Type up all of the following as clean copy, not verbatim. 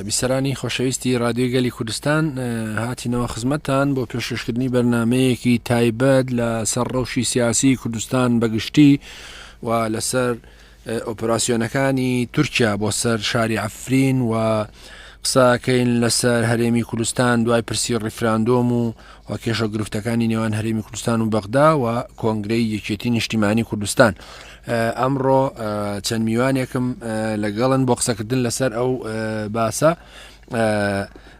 بیسەرانی خۆشەویستی رادیۆی گەلی کوردستان هاتینەوە خزمەتتان بۆ پێشکەشکردنی بەرنمەیەکی تایبەت لە سەر ڕەوشی سیاسی کوردستان بەگشتی و لەسەر ئۆپراسسیۆنەکانی تورکیا بۆ سەر شاری عفرین و قساکەین لەسەر هەرێمی کوردستان دوای پرسی ڕیفراندۆم و و کێشە گرفتەکانی نێوان هەرێمی کوردستان و بەغدا و کۆنگرەی یەکێتی نیشتیمانی کوردستان ئەمڕۆ چەند میوانێکم لەگەڵن بۆ قسەکردن لەسەر ئەو باسە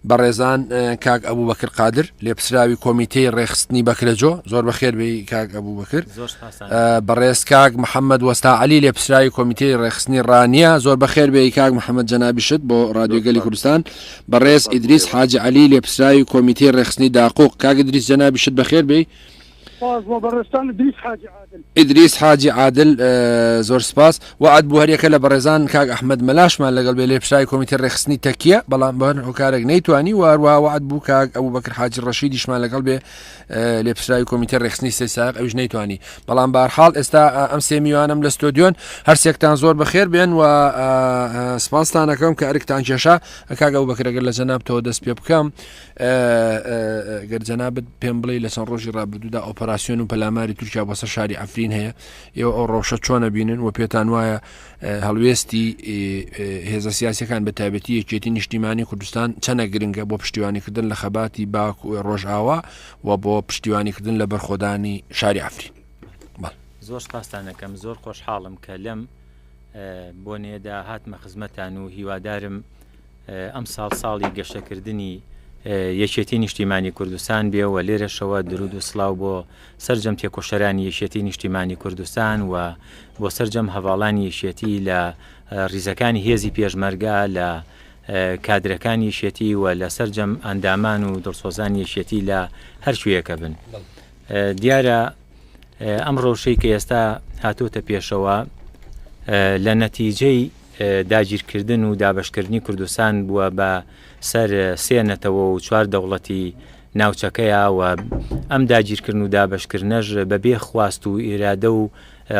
بەڕێزان کاک ئەبوو بەکر قادر لێپسراوی کۆمیتەی ڕێخستنی بەکرەجۆ زۆر بەخێر بێی کاک ئەبوو بەکر بەڕێز کاک محەممەد وەستا علی لێپسراوی کۆمیتەی ڕێخستنی ڕانیە زۆر بەخێر بێی کاک محەممەد جەنابیشت بۆ ڕادیۆگەلی کوردستان بەڕێز ئیدریس حاجی عەلی لێپرسراوی کۆمیتەی ڕێکخستنی داقوق، کاک ئیدریس جەنابیشت بەخێر بێی. سپاس بۆ بەڕێزتان ئیدریس حاجی عادل. ئیدریس حاجی عادل، زۆر سپاس. وەعد بوو هەریەکە لە بەڕێزان کاک ئەحمەد مەلاشمان لەگەڵ بێ لێپرسراوی کۆمیتەی ڕێکخستنی تەکیە، بەڵام بە هەر هۆکارێک نەیتوانی و هەروەها وەعد بوو کاک ئەبوبەکر حاجی ڕەشیدیشمان لەگەڵ بێ لێپرسراوی کۆمیتەی ڕێکخستنی سەی سایەق ئەویش نەیتوانی بەڵام بارحاڵ ئێستا ئەم سێ میوانم لە ستۆدیۆن هەرسێکتان زۆر بەخێر بێن و سپاستانەکەم کە ئەرکتان کێشا کاک ئەبوبەکر ئەگەر لە جەنابتەوە دەست پێ بکەم گەر جەنابت پێم بڵێ لە چەند ڕۆژی ڕابردوودا ئۆپەراسیۆن و پەلاماری تورکیا بۆ سەر شاری عەفرین هەیە ئێوە ئەو ڕەوشە چۆنە بینن و پێتان وایە هەڵوێستی هێزە سیاسەکان بە تایبەتی یەکێتی نیشتیمانی کوردستان چەنە گرنگە بۆ پشتیوانیکردن لە خەباتی باک و ڕۆژئاوا و بۆ پشتیوانیکردن لە بەرخۆدانی شاری عەفرین زۆر سپاستان دەکەم زۆر خۆشحاڵم کە لەم بۆنەیەدا هاتمە خزمەتان و هیوادارم ئەمساڵ ساڵی گەشەکردنی یەکێتی نیشتیمانی کوردستان بێ و لێرەشەوە درود و سڵاو بۆ سەرجەم تێکۆشەرانی یەکێتی نیشتیمانی کوردستان و بۆ سەرجەم هەڤاڵانی یەکێتی لە ڕیزەکانی هێزی پێشمەرگە لە کادرەکانی یەکێتی و لە سەرجەم ئەندامان و دڵسۆزانی یەکێتی لە هەر کوێیەکە بن. دیارە ئەم ڕەوشەی کە ئێستا هاتۆتە پێشەوە لە نەتیجەی داگیرکردن و دابەشکردنی کوردستان بووە بە سەر سێ نەتەوە و چوار دەوڵەتی ناوچەکەیا و ئەم داگیرکردن و دابەشکردنەش بەبێ خواست و ئیرادە و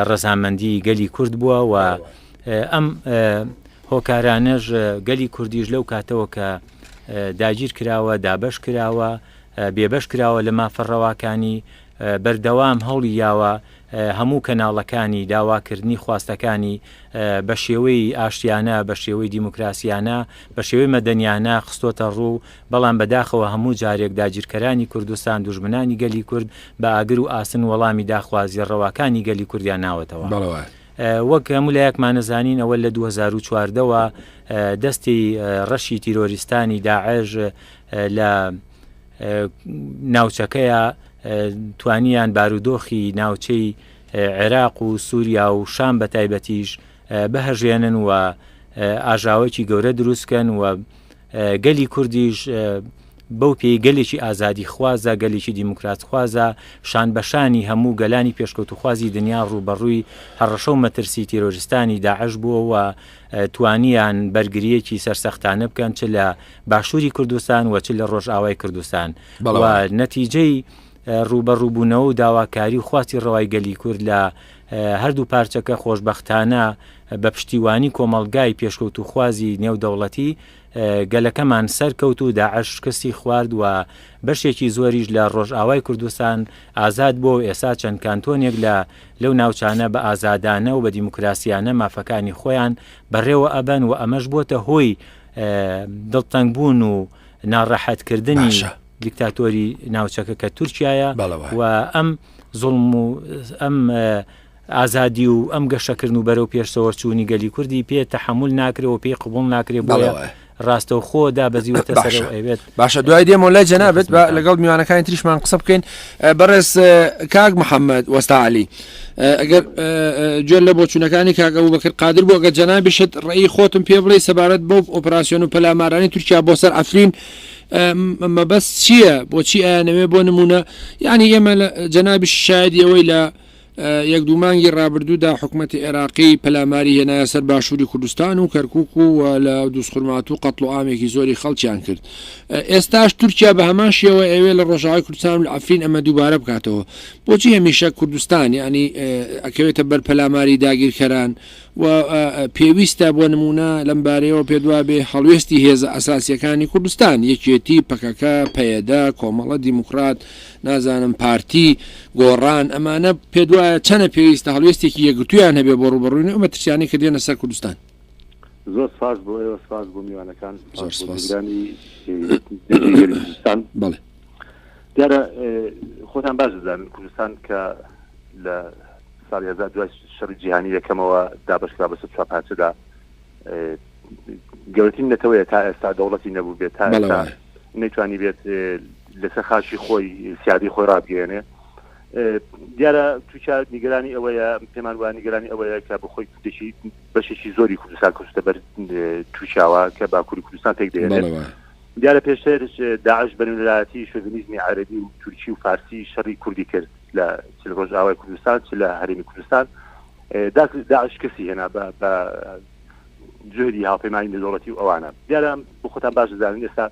ڕەزامەندی گەلی کورد بووە و ئەم هۆکارانەش گەلی کوردیش لەو کاتەوە کە داگیر کراوە دابەش کراوە بێبەش کراوە لە مافە ڕەواکانی بەردەوام هەوڵی یاوە هەموو کەناڵەکانی داواکردنی خواستەکانی بە شێوەی ئاشتیانە، بە شێوەی دیموکراسیانە، بە شێوەی مەدەنیانە خستۆتە ڕوو، بەڵام بەداخەوە هەموو جارێک داگیرکەرانی کوردستان، دوژمنانی گەلی کورد بە ئاگر و ئاسن وەڵامی داخوازیە ڕەواکانی گەلی کوردیان ناوەتەوە. وەک هەموو لایەکمان ئەزانین ئەوە لە 2014 وە دەستی ڕەشی تیرۆریستانی داعش لە ناوچەکەیە توانیان بارودۆخی ناوچەی عێراق و سووریا و شام بە تایبەتیش بهەژێنن و ئاژاوەکی گەورە دروستکەن و گەلی کوردیش بەو پێی گەلێکی ئازادی خوازە گەلێکی دیموکرات خوازە شان بەشانی هەموو گەلانی پێشکەوتوخوازی دنیا ڕووبەڕووی هەڕەشە و مەترسی تیرۆریستانی داعش بووە و توانیان بەرگرییەکی سەرسەختانە بکەن چ لە باشووری کوردستان و چ لە ڕۆژئاوای کوردستان و نەتیجەی ڕووبەڕووبوونەوە و داواکاری و خواستی ڕەوای گەلی کورد لە هەردوو پارچەکە خۆشبەختانە بە پشتیوانی کۆمەڵگای پێشکەوتووخوازی نێودەوڵەتی گەلەکەمان سەرکەوت و داعش شکستی خوارد و بەشێکی زۆریش لە ڕۆژئاوای کوردستان ئازاد بووە و ئێستا چەند کانتۆنێک لە لەو ناوچانە بە ئازادانە و بە دیموکراسیانە مافەکانی خۆیان بەڕێوە ئەبەن و ئەمەش بۆتە هۆی دڵتەنگبوون و ناڕەحەتکردنی دیکتاتۆری ناوچەکە کە تورکیایە و ئەم زوڵم و ئەم ئازادی و ئەم گەشەکردن و بەرەو پێشەوە چوونی گەلی کوردی پێ تەحەمول ناکرێ و پێی قبوڵ ناکرێ بۆیە ڕاستەوخۆ دابەزیوەتە سەرەوە ئەوێت. باشە دوای دێمەوە لای جەنابت با لەگەڵ میوانەکانی تریشمان قسە بکەین بەڕێز کاک محەممەد وەستا عەلی ئەگەر گوێ لە بۆچوونەکانی کاک ئەبوبەکر قادر بوو ئەگەر جەنابیشت ڕێی خۆتم پێ بڵێ سەبارەت بەو ئۆپراسیۆن و پەلامارانی تورکیا بۆ سەر عەفرین مەبەست چییە بۆچی ئەیانەوێ بۆ نمونە یعنی ئێمە جەنابیش شایدی ئەوەی لە. یەک دوو مانگی ڕابردوودا حکومەتی عێراقی پەلاماری هێنایە سەر باشووری کوردستان و کەرکوک و لە دووزخورماتوو قەتڵ و عامێکی زۆری خەڵکیان کرد. ئێستاش تورکیا بە هەمان شێوە ئەیەوێ لە ڕۆژاوای کوردستان و لە عەفرین ئەمە دووبارە بکاتەوە. بۆچی هەمیشە کوردستان یانی ئەکەوێتە بەر پەلاماری داگیرکەران و پێویستە بۆ نموونە لەم بارەیەوە پێت وابێ هەڵوێستی هێزە ئەساسییەکانی کوردستان، یەکێتی، پەکەکە، پەیەدە، کۆمەڵە، دیموکرات، نازانم پارتی، گۆڕان، ئەمانە پێت وایە چەنە پێویستە هەڵوێستێکی یەکگرتوویان هەبێ بۆ ڕووبەڕووینەوەی ئەو مەترسیانەی کە دێنە سەر کوردستان؟ زۆر سپاس بۆ ئێوە، سپاس بۆ میوانەکان، زۆر سپاس بۆ سپاس. گوێگرانی دەنگی گەلی کوردستان. بەڵێ. دیارە خۆتان باش دەزانن کوردستان کە لە ساڵی هەزار دوای شەڕی جیهانی یەکەمەوە دابەشکرا بەسەر چوار پارچەدا گەورەترین نەتەوەیە تا ئێستا دەوڵەتی نەبوو بێت تا ئێستا نەیتوانی بێت لەسەر خاچی خۆی سیادی خۆی ڕابگەێنێ دیارە تورکیا نیگەرانی ئەوەیە پێمان وایە نیگەرانی ئەوەیە کە بەخۆی کوردێکی بەشێکی زۆری کوردستان کەوتە بەر تورکیاوە کە باکووری کوردستان پێک دێنێت دیارە پێشتر داعش بە نوێنەرایەتی شۆڤینیزمی عەرەبی و تورکی و فارسی شەڕی کوردی کرد لە چ لە ڕۆژئاوای کوردستان چ لە هەرێمی کوردستان داعش کەسی هێنا بە جوهدی هاوپەیمانی نێودەوڵەتی و ئەوانە دیارە بۆ خۆتان باش دەزانن ئێستا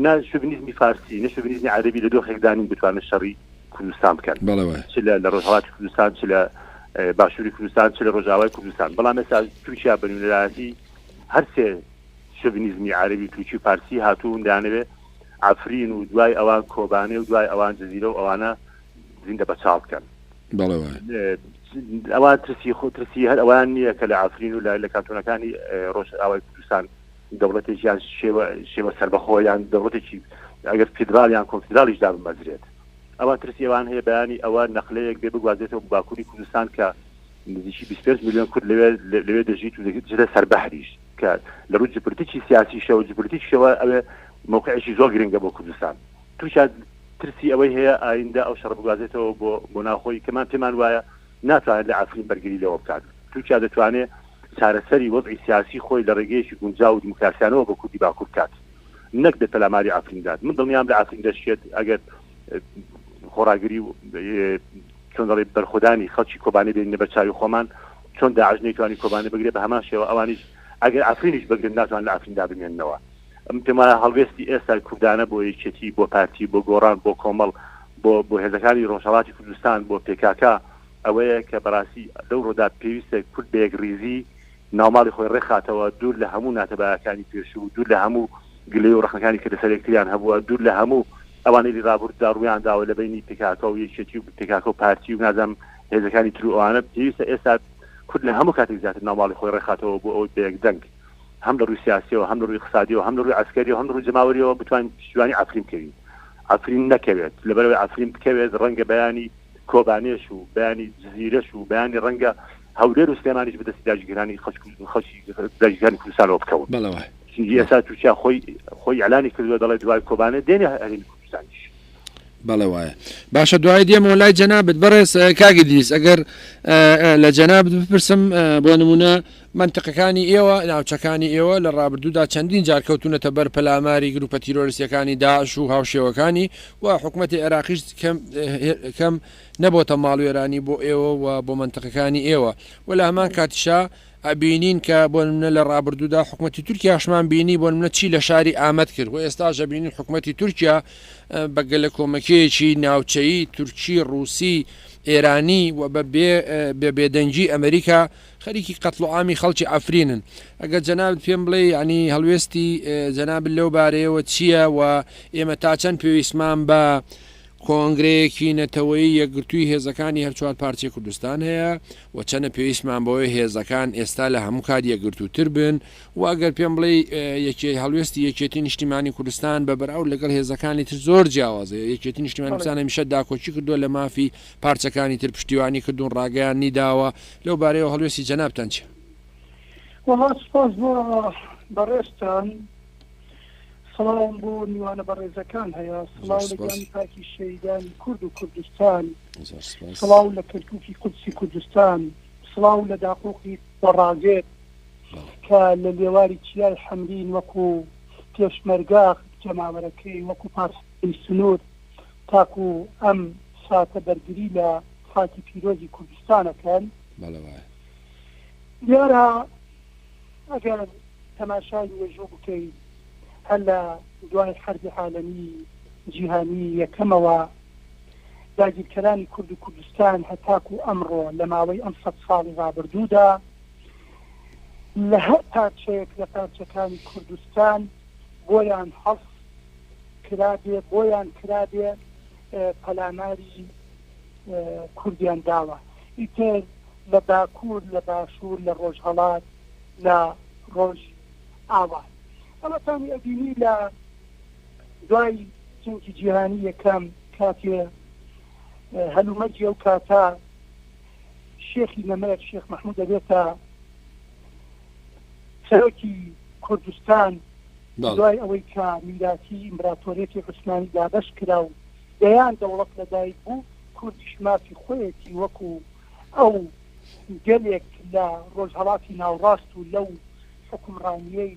نە شۆڤینیزمی فارسی نە شۆڤینیزمی عەرەبی لە دۆخێکدا نین بتوانن شەڕی کوردستان بکەن چ لە ڕۆژهەڵاتی کوردستان چ لە باشووری کوردستان چ لە ڕۆژاوای کوردستان بەڵام ئێستا تورکیا بە نوێنەرایەتی هەرسێ شۆڤینیزمی عەرەبی و تورکی و فارسی هاتوون دەیانەوێت عەفرین و دوای ئەوان کۆبانێ و دوای ئەوان جزیرە و ئەوانە زیندە بەچاڵ بکەن. بەڵێ وایە. ئەوان ترسی خۆ ترسی هەر ئەوان نییە کە لە عەفرین و لە کانتۆنەکانی ڕۆژئاوای کوردستان دەوڵەتێکیان شێوە شێوە سەربەخۆ یان دەوڵەتێکی ئەگەر فیدراڵ یان کۆنفیدراڵیش دابمەزرێت ئەوان ترسی ئەوان هەیە بەیانی ئەوە نەقلەیەک بێ بگوازێتەوە باکووری کوردستان کە نزیکی 25 میلیۆن کورد لەوێ لەوێ دەژیت و دەچێتە سەر بەحریش کە لە ڕووی جیوپۆلیتیکی سیاسیشەوە جیوپۆلیتیکیشەوە ئەوێ مەوقعێکی زۆر گرنگە بۆ کوردستان. تورکیا ترسی ئەوەی هەیە ئایندە ئەو شەڕە بگوازێتەوە بۆ بۆ ناوخۆی کەمان پێمان وایە ناتوانێت لە عەفرین بەرگری لەوە بکات. تورکیا دەتوانێت چارەسەری وەزعی سیاسی خۆی لە ڕێگەیەکی گونجاو و دیموکراسیانەوە بۆ کوردی باکوور بکات نەک بێت پەلاماری عەفرین بدات. من دڵنیام لە عەفرین دەشکێت ئەگەر خۆڕاگری و چۆن دەڵێ بەرخۆدانی خەڵکی کۆبانێ بێنینە بەر چاوی خۆمان، چۆن داعش نەیتوانی کۆبانێ بگرێ بە هەمان شێوە ئەوانیش ئەگەر عەفرینیش بگرن ناتوان لە عەفریندا بمێننەوە. من پێم وایە هەڵوێستی ئێستای کوردانە بۆ یەکێتی، بۆ پارتی، بۆ گۆڕان، بۆ کۆمەڵ، بۆ بۆ هێزەکانی ڕۆژهەڵاتی کوردستان، بۆ پێکاکا ئەوەیە کە بەڕاستی لەو ڕۆدا پێویستە کورد بە یەکڕیزی ناوماڵی خۆی ڕێکخاتەوە، دوور لە هەموو ناتەبایەکانی پێشوو، دوور لە هەموو گلەی و ڕەخنەکانی کە لەسەر یەکتریان هەبووە، دوور لە هەموو ئەوانەی لە ڕابورددا ڕوویان داوە لە بەینی پکاکە و یەکێتی و پکاکە و پارتی و نازانم هێزەکانی تر و ئەوانە، پێویستە ئێستا کورد لە هەموو کاتێک زیاتر ناوماڵی خۆی ڕێکخاتەوە بۆ ئەوەی بە یەک دەنگ هەم لە ڕووی سیاسیەوە هەم لە ڕووی ئیقتسادیەوە هەم لە ڕووی عەسکەریەوە هەم لە ڕووی جەماوەریەوە بتوانین پشتیوانی عەفرین بکەوین عەفرین نەکەوێت لەبەرئەوەی عەفرین بکەوێت ڕەنگە بەیانی کۆبانێش و بەیانی جزیرەش و بەیانی ڕەنگە هەولێر و سلێمانیش بەدەستی داگیرکەرانی خەڵکی داگیرکەرانی کوردستانەوە بکەون. بەڵێ وایە. چونکی ئێستا تورکیا خۆی خۆی ئیعلانی کردووە دەڵێ دوای کۆبانێ دێنێ هەرێمی کوردستانیش. بەڵێ وایە. باشە دوایی دێمەوە لای جەنابت بەڕێز کاک ئیدریس ئەگەر لە جەنابت بپرسم بۆ نمونە مەنتقەکانی ئێوە ناوچەکانی ئێوە لە ڕابردوودا چەندین جار کەوتونەتە بەر پەلاماری گروپە تیرۆریستیەکانی داعش و هاوشێوەکانی و حکومەتی عێراقیش کەم کەم نەبۆتە ماڵوێرانی بۆ ئێوە و بۆ مەنتقەکانی ئێوە و لە هەمان کاتیشا ئەبینین کە بۆ نمونە لە ڕابردوودا حکومەتی تورکیاشمان بینی بۆ نمونە چی لە شاری ئامەد کرد و ئێستاش ئەبینین حکومەتی تورکیا بە گەلەکۆمەکێیەکی ناوچەیی تورکی ڕووسی ئێرانی و بە بێ بێ بێدەنگی ئەمریکا خەریکی قەتڵوعامی خەڵکی عەفرینن ئەگەر جەنابت پێم بڵێ یعنی هەڵوێستی جەنابت لەو بارەیەوە چییە و ئێمە تا چەند پێویستمان بە کۆنگرەیەکی نەتەوەیی یەکگرتووی هێزەکانی هەر چوار پارچەی کوردستان هەیە و چەنە پێویستمان بەوەیە هێزەکان ئێستا لە هەموو کات یەکگرتووتر بن و ئەگەر پێم بڵێی یەکێ هەڵوێستی یەکێتی نیشتیمانی کوردستان بە بەراورد لەگەڵ هێزەکانی تر زۆر جیاوازە یەکێتی نیشتیمانی کوردستان هەمیشە داکۆکی کردووە لە مافی پارچەکانی تر پشتیوانی کردوون ڕاگەیاندنی داوە لەو بارەیەوە هەڵوێستی جەنابتان چیە؟ وەڵا سوپاس بۆ بەڕێزتان. سڵاوم بۆ میوانە بەڕێزەکان هەیە، سڵاو لە گیانی پاکی شەهیدانی کورد و کوردستان، سڵاو لە کەرکوکی قودسی کوردستان، سڵاو لە داقوقی خۆڕاگر کە لە لێواری چیای حەمرین وەکو پێشمەرگە جەماوەرەکەی وەکو پاسەوانی سنوور تاکو ئەم ساتە بەرگری لە. خاکی پیرۆزی کوردستان ئەکەن. بەڵێ وایە. دیارە ئەگەر تەماشای مێژوو بکەی هەر لە دوای حەربی عالەمی جیهانی یەکەمەوە داگیرکەرانی کورد و کوردستان هەتاکو ئەمڕۆ لە ماوەی ئەم سەد ساڵی ڕابردوودا لە هەر پارچەیەک لە پارچەکانی کوردستان بۆیان هەڵس کرابێ بۆیان کرابێ پەلاماری کوردیان داوە ئیتر لە باکوور لە باشوور لە ڕۆژهەڵات لە ڕۆژ ئاوا ئەوەتانی ئەبینی لە دوای جەنگی جیهانی یەکەم کاتێ هەلومەرجی ئەو کاتە شێخی نەمر شێخ مەحمود دەبێتە سەرۆکی کوردستان دوای ئەوەی کە میراتی ئیمبراتۆریەتی عوسمانی دابەش کرا و دەیان دەوڵەت لەدایک بوو، کوردیش مافی خۆیەتی وەکو ئەو گەلێک لە ڕۆژهەڵاتی ناوڕاست و لەو حوکمڕانییەی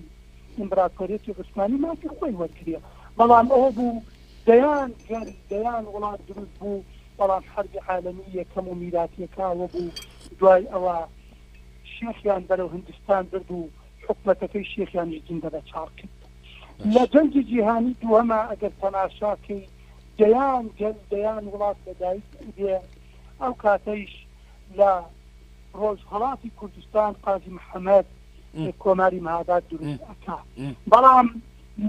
ئیمبراتۆریەتی عوسمانی مافی خۆی وەرگرێ. بەڵام ئەوە بوو دەیان گەل، دەیان وڵات دروست بوو، بەڵام حەربی عالەمی یەکەم و میراتییەکە ئەوە بوو دوای ئەوە شێخیان بەرەو هندستان برد و حکومەتەکەی شێخیانیش زیندە بەچاڵ کرد. لە جەنگی جیهانی دووهەما ئەگەر تەماشا کەی دەیان گەل دەیان وڵات لە دایک ئەبێ ئەو کاتەیش لە ڕۆژهەڵاتی کوردستان قازی محەمەد کۆماری مهاباد دروست ئەکا بەڵام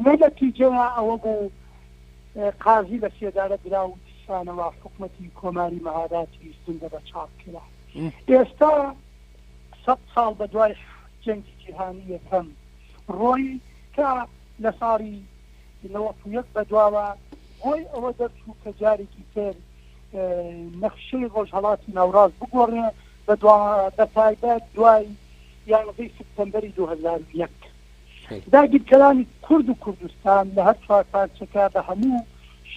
لە نەتیجەیا ئەوە بوو قازی لە سێدارە درا و دیسانەوە حکومەتی کۆماری مهاباتیش زیندە بەچاڵ کرا. ئێستا سەت ساڵ بە دوای جەنگی جیهانی یەکەم ڕۆی کە لە ساڵی 91 بە دواوە بۆی ئەوە دەرچوو کە جارێکی تر نەخشەی ڕۆژهەڵاتی ناوڕاست بگۆڕێ بە تایبەت دوای یانزەی سپتەمبەری 2001 داگیرکەرانی کورد و کوردستان لە هەر چوار پارچەکە بە هەموو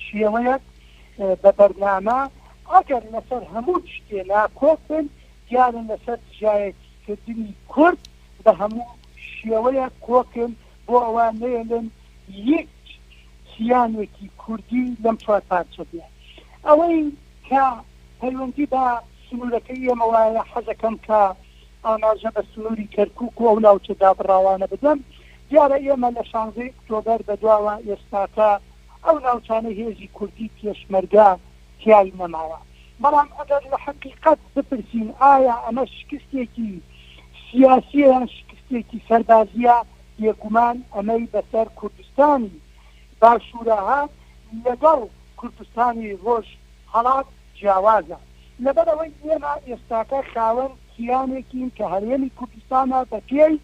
شێوەیەک بە بەرنامە ئەگەر لەسەر هەموو شتێ ناکۆک بن دیارە لەسەر دژایەتی کردنی کورد بە هەموو شێوەیەک کۆکن بۆ ئەوە نەیەلن هیچ کیانێکی کوردی لەم چوار پارچە بێ. ئەوەی کە پەیوەندی بە سنوورەکەی ئێمەوایە حەزەکەم کە ئاماژە بە سنووری کەرکووک و ئەو ناوچە دابڕاوانە بدەم. دیارە ئێمە لە شانزەی ئوکتۆبەر بەدواوە ئێستاکە ئەو ناوچانە هێزی کوردی پێشمەرگە تیای نەماوە. بەڵام ئەگەر لە حەقیقەت بپرسین ئایا ئەمە شکستێکی سیاسیە یان شکستێکی سەربازیە، بێگومان ئەمەی بەسەر کوردستانی باشوورا هات لەگەڵ کوردستانی ڕۆژهەڵات جیاوازە. لەبەرئەوەی ئێمە ئێستاکە خاوەن کیانێکین کە هەرێمی کوردستانە بەپێی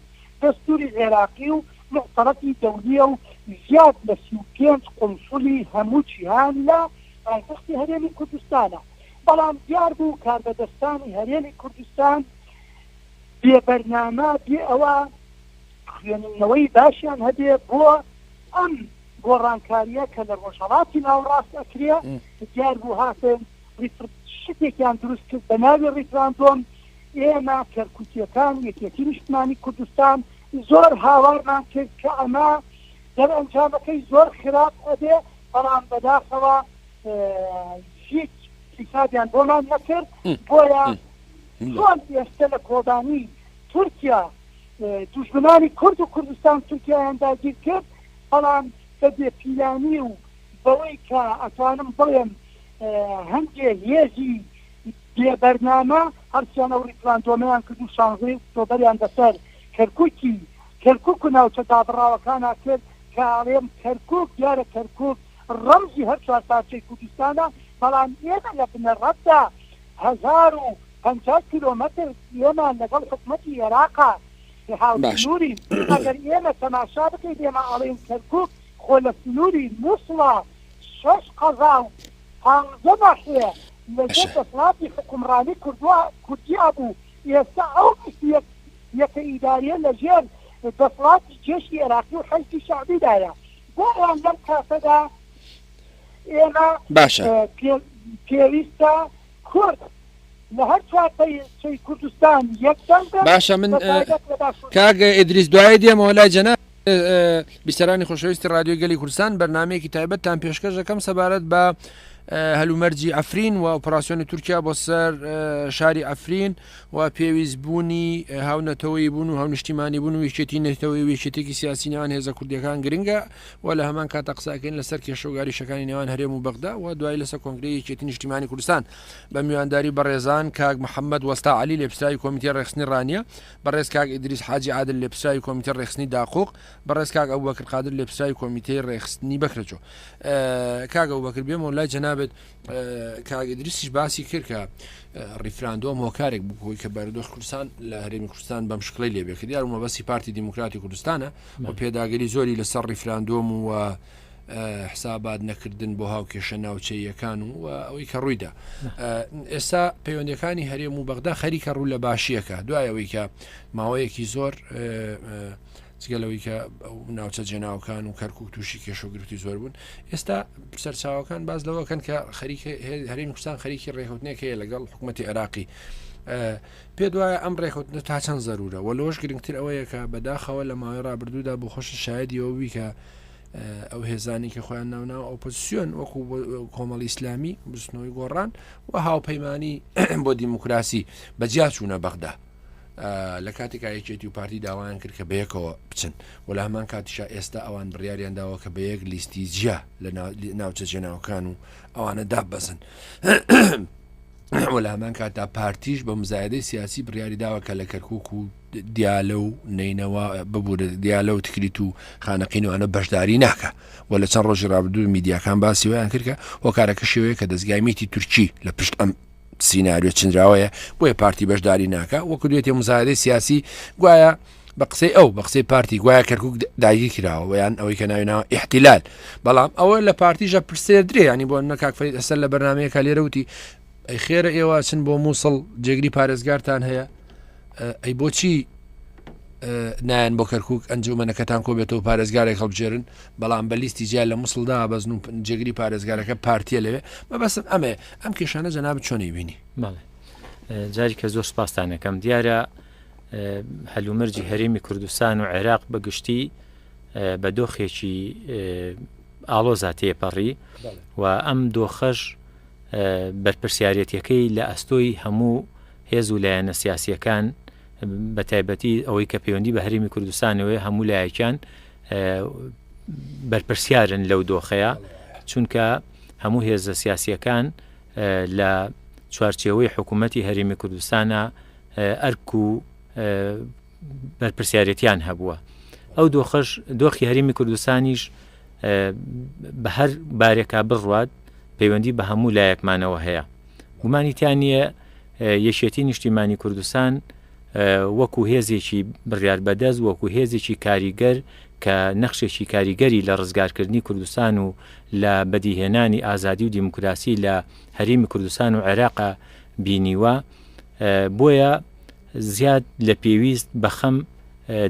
دەستوری عێراقی و موعتەرەفی دەولیە و زیاد لە 35 قونسولی هەموو جیهان لە پایتەختی هەرێمی کوردستانە، بەڵام دیار بوو کاربەدەستانی هەرێمی کوردستان بێ بەرنامە، بێ ئەوە خوێنینەوەی باشیان هەبێ بۆ ئەم گۆڕانکارییە کە لە ڕۆژهەڵاتی ناوەڕاست ئەکرێ، دیار بوو هاتن شتێکیان دروست کرد بە ناوی ڕیفراندۆم، ئێمە کەرکوکییەکان، یەکێتی نیشتمانی کوردستان زۆر هاوارمان کرد کە ئەمە دەرئەنجامەکەی زۆر خراپ ئەبێ، بەڵام بەداخەوە هیچ حیسابیان بۆمان نەکرد، بۆیە چۆن ئێستە لە کۆبانی تورکیا دوژمنانی کورد و کوردستان تورکیایان داگیر کرد، بەڵام بە بێ پیلانی و بەوەی کە ئەتوانم بڵێم هەندێ هێزی بێ بەرنامە هەرچیان ئەو ڕیفراندۆمەیان کرد و شانزەی ئۆکتۆبەریان بەسەر کەرکوکی کەرکوک و ناوچە دابڕاوەکانا کرد کە ئەڵێم کەرکوک دیارە کەرکوک ڕەمزی هەر چوار پارچەی کوردستانە بەڵام ئێمە لە بنەڕەتدا 1050 کیلۆمەتر ئێمە لەگەڵ حکومەتی ئێراقا هاوسنوورین ئەگەر ئێمە تەماشا بکەین ئێمە ئەڵێین کەرکوک خۆ لە سنووری موسڵە شەش قەزا و پانزە ناحیە لە ژێر دەسەڵاتی حوکمڕانی کوردوا کوردیا بوو ئێستا ئەو 21 یەکە ئیداریە لە ژێر دەسەڵاتی جێشی ئێراقی و حەشدی شەعبیدایە بۆیە لەم کاتەدا ئێمە باشە پێویستە کورد لە هەر چوار پارچەی کوردستان یەک دەنگ بن باشە من بە تایبەت لە باشووری کاک ئیدریس دوایی دێمەوە لای جەناب بیسەرانی خۆشەویستی رادیۆی گەلی کوردستان بەرنمەیەکی تایبەتتان پێشکەش دەکەم سەبارەت بە هەلومەرجی عەفرین و ئۆپراسیۆنی تورکیا بۆ سەر شاری عەفرین و پێویست بوونی هاونەتەوەی بوون و هاونیشتیمانی بوون و یەکێتی نەتەوەی و یەکێتێکی سیاسی نێوان هێزە کوردیەکان گرنگە و لە هەمان کاتە قسەکەین لەسەر کێشە و گاریشەکانی نێوان هەرێم و بەغدا و دوای لەسەر کۆنگرەی یەکێتی نیشتیمانی کوردستان بە میوانداری بەڕێزان کاک محەممەد وەستا عەلی لێپرسراوی کۆمیتەی ڕێکخستنی ڕانیە، بەڕێز کاک ئیدریس حاجی عادل لێپرسراوی کۆمیتەی ڕێکخستنی داقوق، بەڕێز کاک ئەبوبەکر قادر لێپرسراوی کۆمیتەی ڕێکخستنی بەکرەجۆ. کاک ئەبوبەکر بێمەوە لای جەنابت کاک ئیدریسیش باسی کرد کە ڕیفراندۆم هۆکارێک بوو بۆی کە بارودۆخی کوردستان لە هەرێمی کوردستان بەم شکڵەی لێ بێ کە دیار مەبەستی پارتی دیموکراتی کوردستانە و پێداگری زۆری لەسەر ڕیفراندۆم و حسابات نەکردن بۆ هاوکێشە ناوچەیەکان و ئەوەی کە ڕوویدا ئێستا پەیوەندەکانی هەرێم و بەغدا خەریکە ڕوو لە باشیەکە دوای ئەوەی کە ماوەیەکی زۆر جگە لەوەی کە ناوچە جێناوەکان و کەرکک تووشی کێشە و گرفتی زۆر بوون ئێستا سەرچاوەکان باز لەوەکەن کە خەریک هەرێمی کوردستان خەریکی ڕێکوتنێک هەیە لەگەڵ حکوومەتتی عێراقی پێ دوایە ئەم ڕێکوتنە تا چەند زەرورە و لەوەش گرنگتر ئەوەیە کە بەداخەوە لە ماوەی ڕابردوودا بۆ خۆش شایدیەوە بووی کە ئەو هێزانی کە خۆیان ناوناوە ئۆپۆزیسیۆن وەکو کۆمەڵی ئیسلامی بزنەوەی گۆڕان و هاوپەیمانی بۆ دیموکراسی بەجیا چوونە بەغدا لە کاتێکا یەکێتی و پارتی داوایان کرد کە بەیەکەوە بچن و لە هەمان کاتیشا ئێستا ئەوان بڕیاریان داوە کە بە یەک لیستی جیا لە ناوچە جێناوەکان و ئەوانە داببەزن. و لە هەمان کاتدا پارتیش بە مزایدەی سیاسی بڕیاری داوە کە لە کەرکک و دیالە و نینەوە ببوورە دیالە و تکریت و خانەقین و ئەنە بەشداری ناکە و لە چەند ڕۆژی ڕابردوو میدیاکان باسی ویان کردکە هۆکارەکە شێوەیە کە دەستگای میتی تورکی لە پشت ئەم سیناریۆ چنراوەیە بۆیە پارتی بەشداری ناکە وەکو دوێتێ مزایدەی سیاسی گوایە بە قسەی ئەو بە قسەی پارتی گوایە کەرکک داگیر کراوە یان ئەوەی کە ناوی ناوە ئیحتیلال بەڵام ئەوە لە پارتیژە پرسێردرێ ینی بۆ نە کاک فەرید ئەسەر لە بەرنمەیەکە لێرە وتی ئەی خێرە ئێوە چن بۆ مووسڵ جێگری پارێزگارتان هەیە ئەی بۆچی نایەن بۆ کەرکک ئەنجومەنەکەتان کۆ بێتەوە پارێزگارێک هەڵبژێرن بەڵام بە لیستی جیا لە موسڵدا بەزن و جێگری پارێزگارەکە پارتیە لەوێ مەبەستم ئەمێ ئەم کێشانە جەناب چۆنی بینی بەڵێ جاری کە زۆر سپاستانەکەم دیارە هەلومەرجی هەرێمی کوردستان و عێراق بە گشتی بە دۆخێکی ئاڵۆزا تێپەڕی و ئەم دۆخەش بەرپرسیارەتەکەی لە ئەستۆی هەموو هێز و لایەنە سیاسیەکان بە تایبەتی ئەوەی کە پەیوەندی بە هەرێمی کوردستانەوەی هەموو لایەکیان بەرپرسیارن لەو دۆخەیە چونکە هەموو هێزە سیاسیەکان لە چوارچێوەی حکوومەتی هەرێمی کوردستانە ئەرک و بەرپرسیارەتیان هەبووە ئەو دۆخەش دۆخی هەرێمی کوردستانیش بە هەر بارێکا بڕوات پەیوەندی بە هەموو لایەکمانەوە هەیە گومانی تیا نییە یەکێتی نیشتیمانی کوردستان وەکو هێزێکی بڕیار بەدەست وەکو هێزێکی کاریگەر کە نەخشێکی کاریگەری لە ڕزگارکردنی کوردستان و لە بەدیهێنانی ئازادی و دیموکراسی لە هەرێمی کوردستان و عێراق بینیوە بۆیە زیاد لە پێویست بەخەم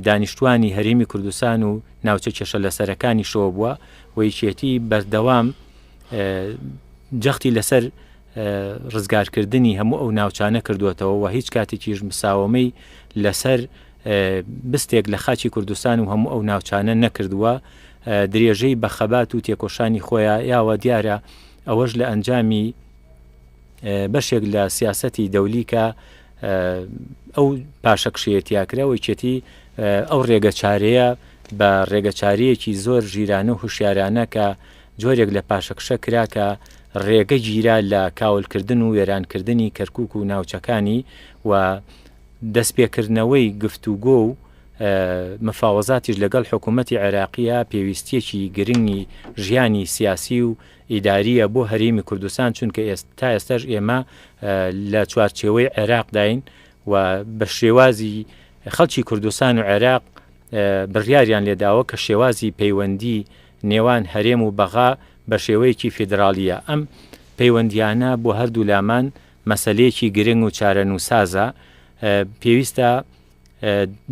دانیشتوانی هەرێمی کوردستان و ناوچە کێشە لەسەرەکانیشەوە بووە و یەکێتی بەردەوام جەختی لەسەر ڕزگارکردنی هەموو ئەو ناوچانە کردوێتەوە و هیچ کاتێکیش مساوەمەی لەسەر بستێک لە خاکی کوردستان و هەموو ئەو ناوچانە نەکردووە درێژەی بە خەبات و تێکۆشانی خۆیان یاوە دیارە ئەوەش لە ئەنجامی بەشێک لە سیاسەتی دەولی کە ئەو پاشەکشەیە تیاکرا و یەکێتی ئەو ڕێگە چارەیە بە ڕێگە چارەیەکی زۆر ژیرانە و هوشیارانە کە جۆرێک لە پاشەکشە کرا کە ڕێگە گیرا لە کاولکردن و وێرانکردنی کەرکک و ناوچەکانی و دەستپێکردنەوەی گفتوگۆ و مفاوەزاتیش لەگەڵ حکوومەتی عێراقیە پێویستیەکی گرنگی ژیانی سیاسی و ئیدارییە بۆ هەرێمی کوردستان، چونکە تا ئێستاش ئێمە لە چوارچێوەی عێراقداین و بە شێوازی خەڵکی کوردستان و عێراق بڕیاریان لێداوە کە شێوازی پەیوەندی نێوان هەرێم و بەغا بە شێوەیەکی فیدراڵییە. ئەم پەیوەندییانە بۆ هەردوو لامان مەسەلەیەکی گرنگ و چارەنووسسازە، پێویستە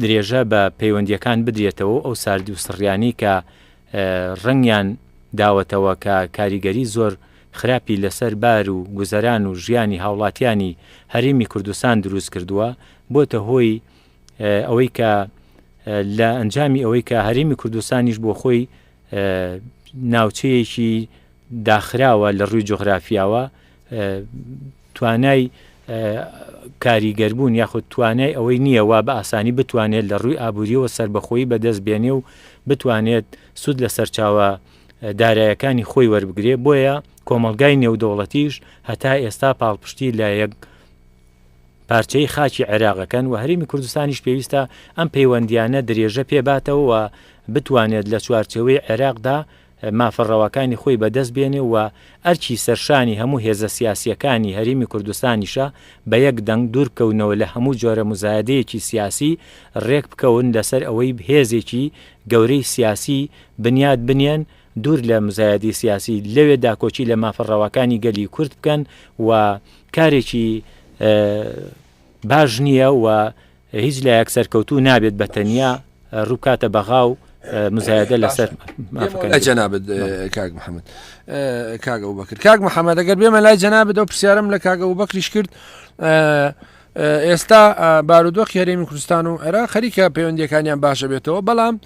درێژە بە پەیوەندییەکان بدرێتەوە و ئەو ساردی و سڕیانەی کە ڕەنگیان داوەتەوە کە کاریگەری زۆر خراپی لەسەر بار و گوزەران و ژیانی هاوڵاتیانی هەرێمی کوردستان دروست کردووە بۆتە هۆی ئەوەی کە لە ئەنجامی ئەوەی کە هەرێمی کوردستانیش بۆ خۆی ناوچەیەکی داخراوە لە ڕووی جوغرافیاوە توانای کاریگەربوون یاخود توانای ئەوەی نییە وا بە ئاسانی بتوانێت لە ڕووی ئابووریەوە سەربەخۆیی بەدەست بێنێ و بتوانێت سوود لە سەرچاوە دارایەکانی خۆی وەربگرێ بۆیە کۆمەڵگای نێودەوڵەتیش هەتا ئێستا پاڵپشتی لە یەک پارچەی خاکی عێراقەکەن و هەرێمی کوردستانیش پێویستە ئەم پەیوەندیانە درێژە پێباتەوە و بتوانێت لە چوارچێوەی عێراقدا مافە ڕەواکانی خۆی بەدەست بێنێ و ئەرکی سەرشانی هەموو هێزە سیاسییەکانی هەرێمی کوردستانیشە بە یەک دەنگ دوور بکەونەوە لە هەموو جۆرە موزایەدەیەکی سیاسی ڕێک بکەون لەسەر ئەوەی هێزێکی گەورەی سیاسی بنیات بنێن دوور لە مزایەدەی سیاسی لەوێ داکۆکی لە مافە ڕەواکانی گەلی کورد بکەن و کارێکی باش نییە و هیچ لایەک سەرکەوتوو نابێت بە تەنیا ڕووبکاتە بەغا و مزایدە لەسەر مافەکانی جەنابت کاک محەممەد کاک ئەوبەکر کاک محەممەد ئەگەر بێمە لای جەنابت ئەو پرسیارم لە کاک ئەوبەکریش کرد ئێستا بارودۆخی هەرێمی کوردستان و عێراق خەریکە پەیوەندیەکانیان باشە بێتەوە بەڵام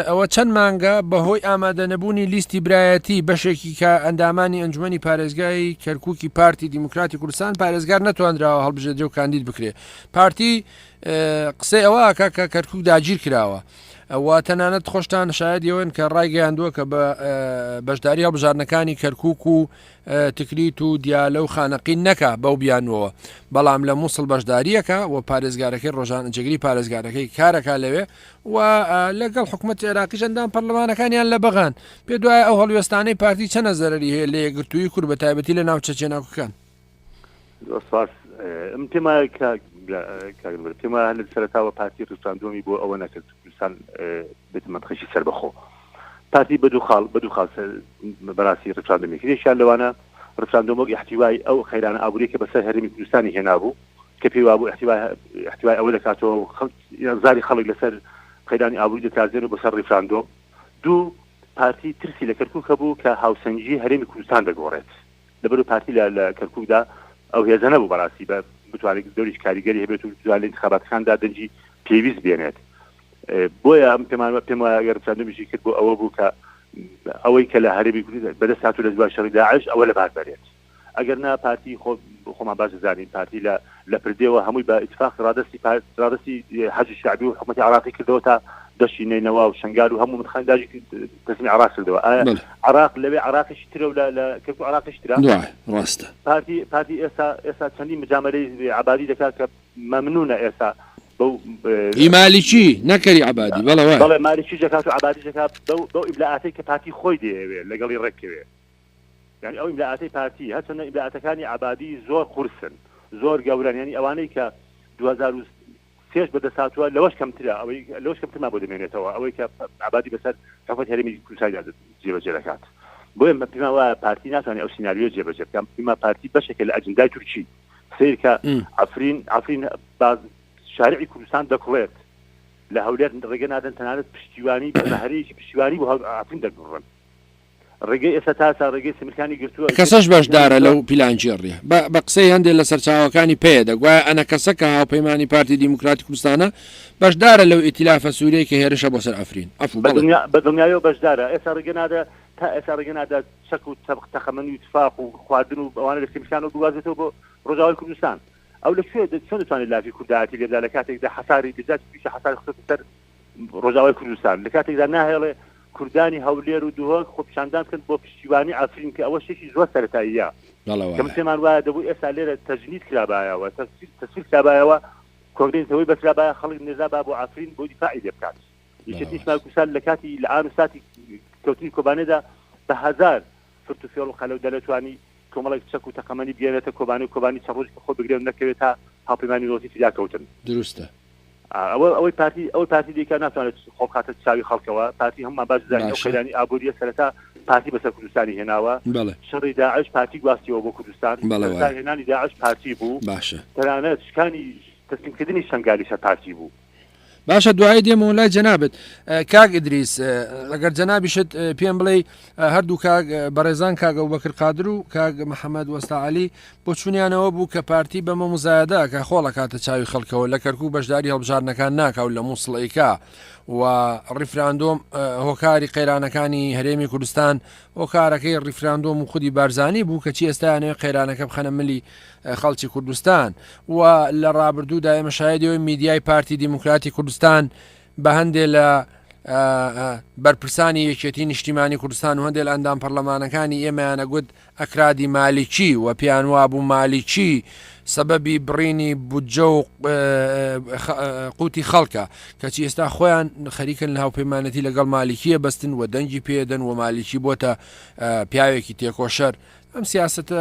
ئەوە چەند مانگە بەهۆی ئامادەنەبوونی لیستی برایەتی بەشێکی کە ئەندامانی ئەنجومی پارێزگای کەرککی پارتی دیموکراتی کوردستان پارێزگار نەتوانراوە هەڵبژێردرێ و کاندید بکرێ پارتی قسەی ئەوە ئەکا کە کەرکک داگیر کراوە و تەنانەت خۆشتان شایەدیەوەن کە ڕایگەیاندووە کە بە بەشداری هەڵبژاردنەکانی کەرکک و تکریت و دیالە و خانەقین نەکا بەو بیانووەوە بەڵام لە مووسڵ بەشداریەکە و پارێزگارەکەی ڕۆژان جێگری پارێزگارەکەی کارەکە لەوێ و لەگەڵ حکوومەت عێراقیش ئەندام پەرلەمانەکانیان لە بەغان پێ دوای ئەو هەڵوێستانەی پارتی چەنە زەرری هەیە لە یەکگرتووی کورد بە تایبەتی لە ناوچە جێناکۆکەکان. زۆر سپاس ئەم پێم وایە کاک کاک نوور پێم وایە لە سەرەتاوە پارتی ڕیفراندۆمی بۆ ئەوە نەکرد کوردستان بێتە مەنتقێکی سەربەخۆ پارتی بە دوو خاڵ بە دوو خاڵ بەڕاستی ڕیفراندۆمی کرد یەکیان لەوانە ڕیفراندۆم وەک ئیحتیوای ئەو قەیرانە ئابووریە کە بەسەر هەرێمی کوردستانی هێنابوو کە پێی وابوو ئیحتیوای ئیحتیوای ئەوە دەکاتەوە و خەڵک زاری خەڵک لەسەر قەیرانی ئابووری دەترازێن و بەسەر ڕیفراندۆم دوو پارتی ترسی لە کەرکووک هەبوو کە هاوسەنگی هەرێمی کوردستان دەگۆڕێت لەبەرو پارتی لە لە کەرکوکدا ئەو هێزە نەبوو بەڕاستی بە بتوانێت دەوریش کاریگەری هەبێت و بتوانێت لە انتخاباتەکاندا دەنگی پێویست بێنێت بۆیە ئەم پێمان پێم وایە ئەگەر ڕیفراندۆمیشی کرد بۆ ئەوە بوو کە ئەوەی کە لە هەرێمی کوردستان بەدەست هاتوو لە دوای شەڕی داعش ئەوە لەبار بەرێت ئەگەر نا پارتی خۆ خۆمان باش دەزانین پارتی لە لە پردێوە هەمووی بە ئیتفاق ڕادەستی ڕادەستی حەجی شەعبی و حکومەتی عراقی کردەوە تا دەشتی نەینەوا و شنگال و هەموو منتخان داژی تەسلیمی عراق کردەوە ئایا عراق لەوێ عراقیش ترە و لە کەرکوک عراقیش ترە ڕاستە پارتی پارتی ئێستا ئێستا چەندین مجاملەی عبادی دەکات کە مەمنونە ئێستا بەو ئی مالیکی نەکەری عبادی بەڵێ وایە بەڵێ مالیکی دەکات و عبادی دەکات بەو بەو ئیبلاعاتەی کە پارتی خۆی دەیەوێت لەگەڵی ڕێککەوێ یانی ئەو ئیملائاتەی پارتی هەرچەندە ئیملائاتەکانی عەبادی زۆر قورسن زۆر گەورەن یانی ئەوانەی کە 2003 بەدەست هاتووە لەوەش کەمترە ئەوەی لەوەش کەمترمان بۆ دەمێنێتەوە ئەوەی کە عەبادی بەسەر حکومەت هەرێمی کوردستاندا جێبەجێ دەکات بۆیە من پێمان وایە پارتی ناتوانێت ئەو سیناریۆ جێبەجێ بکات پێمان پارتی بەشێکە لە ئەجندای تورکی سیر کە عەفرین عەفرین باز شارعی کوردستان دەکوڵێت لە هەولێر ڕێگە نادەن تەنانەت پشتیوانی بە هەرێکی پشتیوانی بۆ عەفرین دەرببڕن ڕێگەی ئێستا تا ئێستا ڕێگەی سمرکانی گرتووە. کەسەش بەشدارە لەو پیلانگێڕیە. بە بە قسەی هەندێ لە سەرچاوەکانی پەیەدە، گوایە ئەنەکەسە کە هاوپەیمانی پارتی دیموکراتی کوردستانە، بەشدارە لەو ئیتیلافە سوریەی کە هێرشە بۆ سەر عەفرین. عەفو، بەڵێ. بە دڵنیایەوە بەشدارە. ئێستا ڕێگە نادا تا ئێستا ڕێگە نادا چەک و تەبق تەقەمەنی و تفاق و خواردن و ئەوانە لە سمرکانەوە بگوازێتەوە بۆ ڕۆژاوای کوردستان. ئەو لە کوێ چۆن دەتوانێت لافی کوردایەتی لێبدا لە کاتێکدا حەساری بزات پیشە حەساری خستۆتە سەر ڕۆژاوای کوردستان لە کاتێکدا ناهێڵێ کوردانی هەولێر و دهۆک خۆپیشاندان بکەن بۆ پشتیوانی عەفرین کە ئەوە شتێکی زۆر سەرەتاییە کە من پێمان وایە دەبوو ئێستا لێرە تەجنید کرابایەوە تەسفیر کرابایەوە کۆنگرەی نەتەوەی بەسترابایە خەڵک نێردرابا بۆ عەفرین بۆ دیفاعی لێ بکات یەکێتی نیشتمانی کوردستان لە کاتی لە ئان و ساتی کەوتنی کۆبانێدا بە هەزار فرت و فێڵ و قەلە و دەلە توانی کۆمەڵێک چەک و تەقەمەنی بگەیەنێتە کۆبانی و کۆبانی چەند ڕۆژێک خۆ بگرێ و نەکەوێت تا هاوپەیمانی نێودەوڵەتی فریا کەوتن. دروستە. ئەوە ئەوەی پارتی ئەوەی پارتی دیکە ناتوانێت خۆ بخاتە چاوی خەڵکەوە پارتی هەموومان باش دەزانین ئەو باشە. قەیرانی ئابووریە سەرەتا پارتی بەسەر کوردستانی هێناوە بەڵێ. شەڕی داعش پارتی گواستیەوە بۆ کوردستان بەڵێ سەرەتا وایە. هێنانی داعش پارتی بوو باشە. تەنانەت شکانی تەسلیمکردنی شەنگالیش هەر پارتی بوو. باشە دوایی دێمەوە لای جەنابت کاک ئیدریس ئەگەر جەنابیشت پێم بڵێ هەردوو کاک بەڕێزان کاک ئەبوبەکر قادر و کاک محەممەد وەستا عەلی بۆچوونیانەوە بوو کە پارتی بەمە مزایەدە کە خۆڵەکاتە چاوی خەڵکەوە لە کەرکوک بەشداری هەڵبژاردنەکان ناکا و لە مووسڵ ئەیکا و ڕیفراندۆم هۆکاری قەیرانەکانی هەرێمی کوردستان هۆکارەکەی ڕیفراندۆم و خودی بارزانی بوو کەچی ئێستایانەوە قەیرانەکە بخەنە ملی خەڵکی کوردستان و لە ڕابردوودا ئێمە شایدەوەی میدیای پارتی دیموکراتی کوردستان بە هەندێ لە بەرپرسانی یەکێتی نیشتیمانی کوردستان و هەندێک لە ئەندام پەرلەمانەکانی ئێمەیانە گوت ئەکرادی مالیکی و پێیان وابوو مالیکی سەبەبی بڕینی بودجە و قوتی خەڵکە کەچی ئێستا خۆیان خەریکن لە هاوپەیمانەتی لەگەڵ مالیکیە بەستن و دەنگی پێدەن و مالیکی بۆتە پیاوێکی تێکۆشەر ئەم سیاسەتە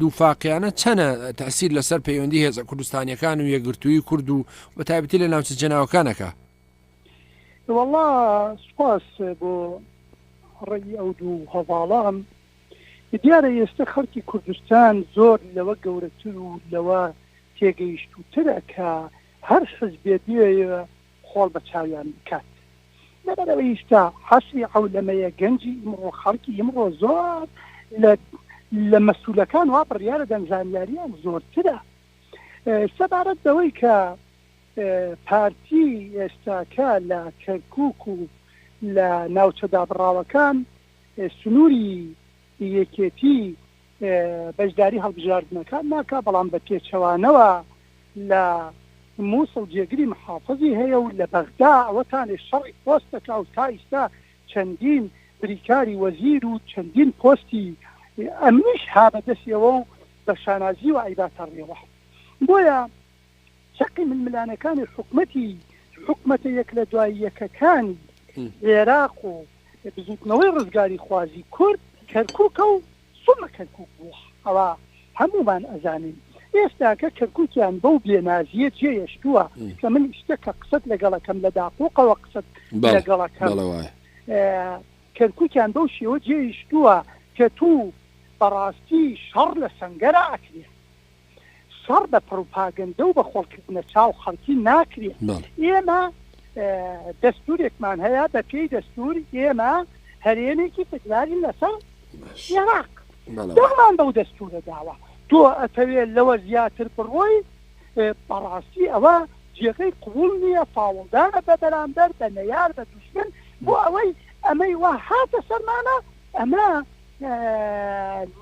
دووفاقیانە چەنە تەسیر لەسەر پەیوەندی هێزە کوردستانیەکان و یەکگرتووی کورد و بەتایبەتی لە ناوچە جێناوەکانەکە؟ وەڵا سوپاس بۆ ڕێی ئەو دوو هەڤاڵەم. دیارە ئێستە خەڵکی کوردستان زۆر لەوە گەورەتر و لەوە تێگەیشتووترە کە هەر حزبێ بیەوێ خۆڵ بە چاویان بکات. لەبەرئەوەی ئیستا عەسری عەولەمەیە گەنجی ئیمڕۆ خەڵکی ئیمڕۆ زۆر لە لە مەسولەکان وا بڕیارەدەن زانیاریان زۆرترە سەبارەت بەوەی کە پارتی ئێستاکە لە کەرکک و لە ناوچە دابڕاوەکان سنووری یەکێتی بەشداری هەڵبژاردنەکان ناکا، بەڵام بە پێچەوانەوە لە موسڵ جێگری محافزی هەیە و لە بەغدا ئەوەتانێ شەڕی پۆست دەکا و تا ئیستا چەندین بریکاری وەزیر و چەندین پۆستی ئەمنیش ها بە دەسیەوە و بە شانازیوە ئەیباتە ڕێوە. بۆیە چەقی ململانێکانی حکومەتی حکومەتە یەک لە دوای یەکەکانی عێراق و بزوتنەوەی ڕزگاریخوازی کورد کەرکوکە و سومە کەرکوک بووە ئەوە هەموومان ئەزانین ئێستاکە کەرکوکیان بەو بێنازیە جێیەشتووە کە من ئیشتە کە قسەت لەگەڵەکەم لە داقوقەوە قسەت لەگەڵەکەم کەرکوکیان بەو شێوە جێیشتووە کە تو بەڕاستی شەڕ لە سەنگەرا ئەکرێ. شەڕ بە پڕوپاگەندە و بە خۆڵکردنە چاو خەڵکی ناکرێ. ئێمە دەستوورێکمان هەیە، بە پێی دەستوور ئێمە هەرێمێکی فیدرالین لەسەر عێراق. دەنگمان بەو دەستوورە داوە. تۆ ئەتەوێ لەوە زیاتر بڕۆی، بەڕاستی ئەوە جێگەی قبووڵ نییە، فاوڵدانە بە بەرامبەر، بە نەیار، بە دوژمن، بۆ ئەوەی ئەمەی وا هاتە سەرمانە، ئەمە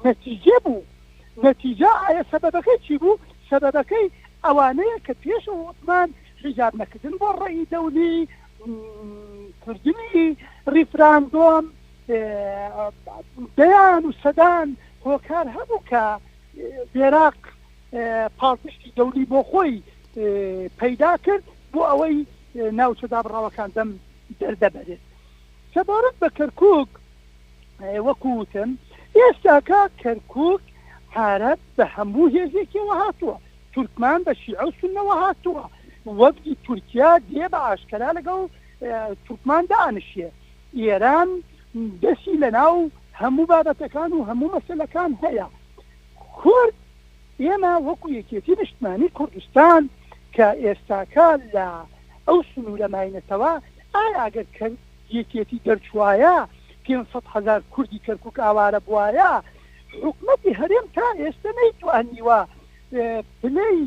نەتیجە بوو. نەتیجە ئایا سەبەبەکەی چی بوو؟ سەبەبەکەی ئەوانەیە کە پێشەوە وتمان حیجاب نەکردن بۆ ڕەئی دەولی، کردنی ڕیفراندۆم، دەیان و سەدان هۆکار هەبوو کە عێراق پاڵپشتی دەولی بۆ خۆی پەیدا کرد بۆ ئەوەی ناوچە دابڕاوەکان بەم دەردە بەرێت. سەبارەت بە کەرکوک وەکو وتم ئێستاکە کەرکوک عارەب بە هەموو هێزێکیەوە هاتووە، تورکمان بە شیعە و سوننەوە هاتووە، وەفدی تورکیا دێ بە ئاشکەرا لەگەڵ تورکمان دائەنشێ، ئێران دەستی لەناو هەموو بابەتەکان و هەموو مەسەلەکان هەیە. کورد ئێمە وەکو یەکێتی نیشتمانی کوردستان کە ئێستاکە لە ئەو سنوورە ماینەتەوە، ئایا ئەگەر یەکێتی دەرچوایە 500 هەزار کوردی کەرکوک ئاوارە بوایە، حکومەتی هەرێم تا ئێستە نەیتوانیوە پلەی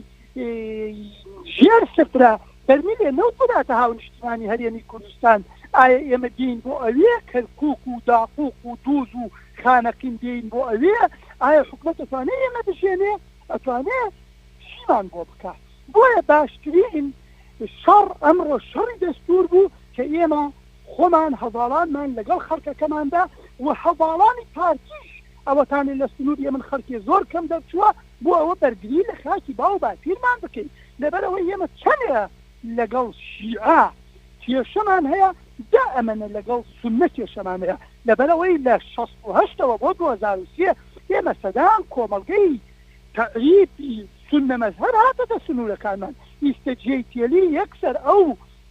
ژێر سفرە بەرمیلێ نەوت بداتە هاونیشتیمانی هەرێمی کوردستان، ئایا ئێمە دێین بۆ ئەوێ کەرکوک و داقوق و دوز و خانەقین دێین بۆ ئەوێ، ئایا حکومەت ئەتوانێ ئێمە بژێنێ؟ ئەتوانێ چیمان بۆ بکا؟ بۆیە باشترین شەڕ ئەمڕۆ شەڕی دەستور بوو کە ئێمە خۆمان هەڤاڵانمان لەگەڵ خەڵکەکەماندا و هەڤاڵانی پارتیش ئەوەتانێ لە سنووری ئەمن خەڵکێ زۆر کەم دەرچووە بۆ ئەوە بەرگری لە خاکی باو باپیرمان بکەین لەبەرئەوەی ئێمە چەنێ لەگەڵ شیعە کێشەمان هەیە دە ئەمەنە لەگەڵ سوننە کێشەمان هەیە لەبەرئەوەی لە 68ەوە بۆ 2003 ئێمە سەدان کۆمەڵگەی تەعریبی سوننە مەزهەب هاتەتە سنوورەکانمان ئیستە جێی تێلی یەکسەر ئەو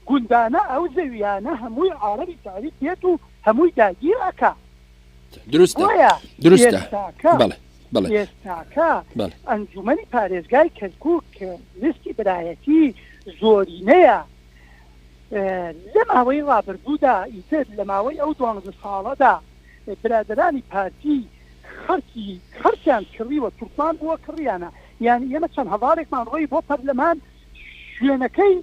گوندانە ئەو زەویانە هەمووی عارەبی تەعریب دێت و هەمووی داگیر ئەکا. دروستە بۆیە دروستە ئێستاکە بەڵێ بەڵێ ئێستاکە بەڵێ ئەنجومەنی پارێزگای کەرکوک کە لیستی برایەتی زۆرینەیە. لە ماوەی ڕابردوودا ئیتر لە ماوەی ئەو دوانزە ساڵەدا برادەرانی پارتی خەڵکی خەڵکیان کڕیوە تورکمان بووە کڕیانە یانی ئێمە چەند هەڤاڵێکمان ڕۆی بۆ پەرلەمان شوێنەکەی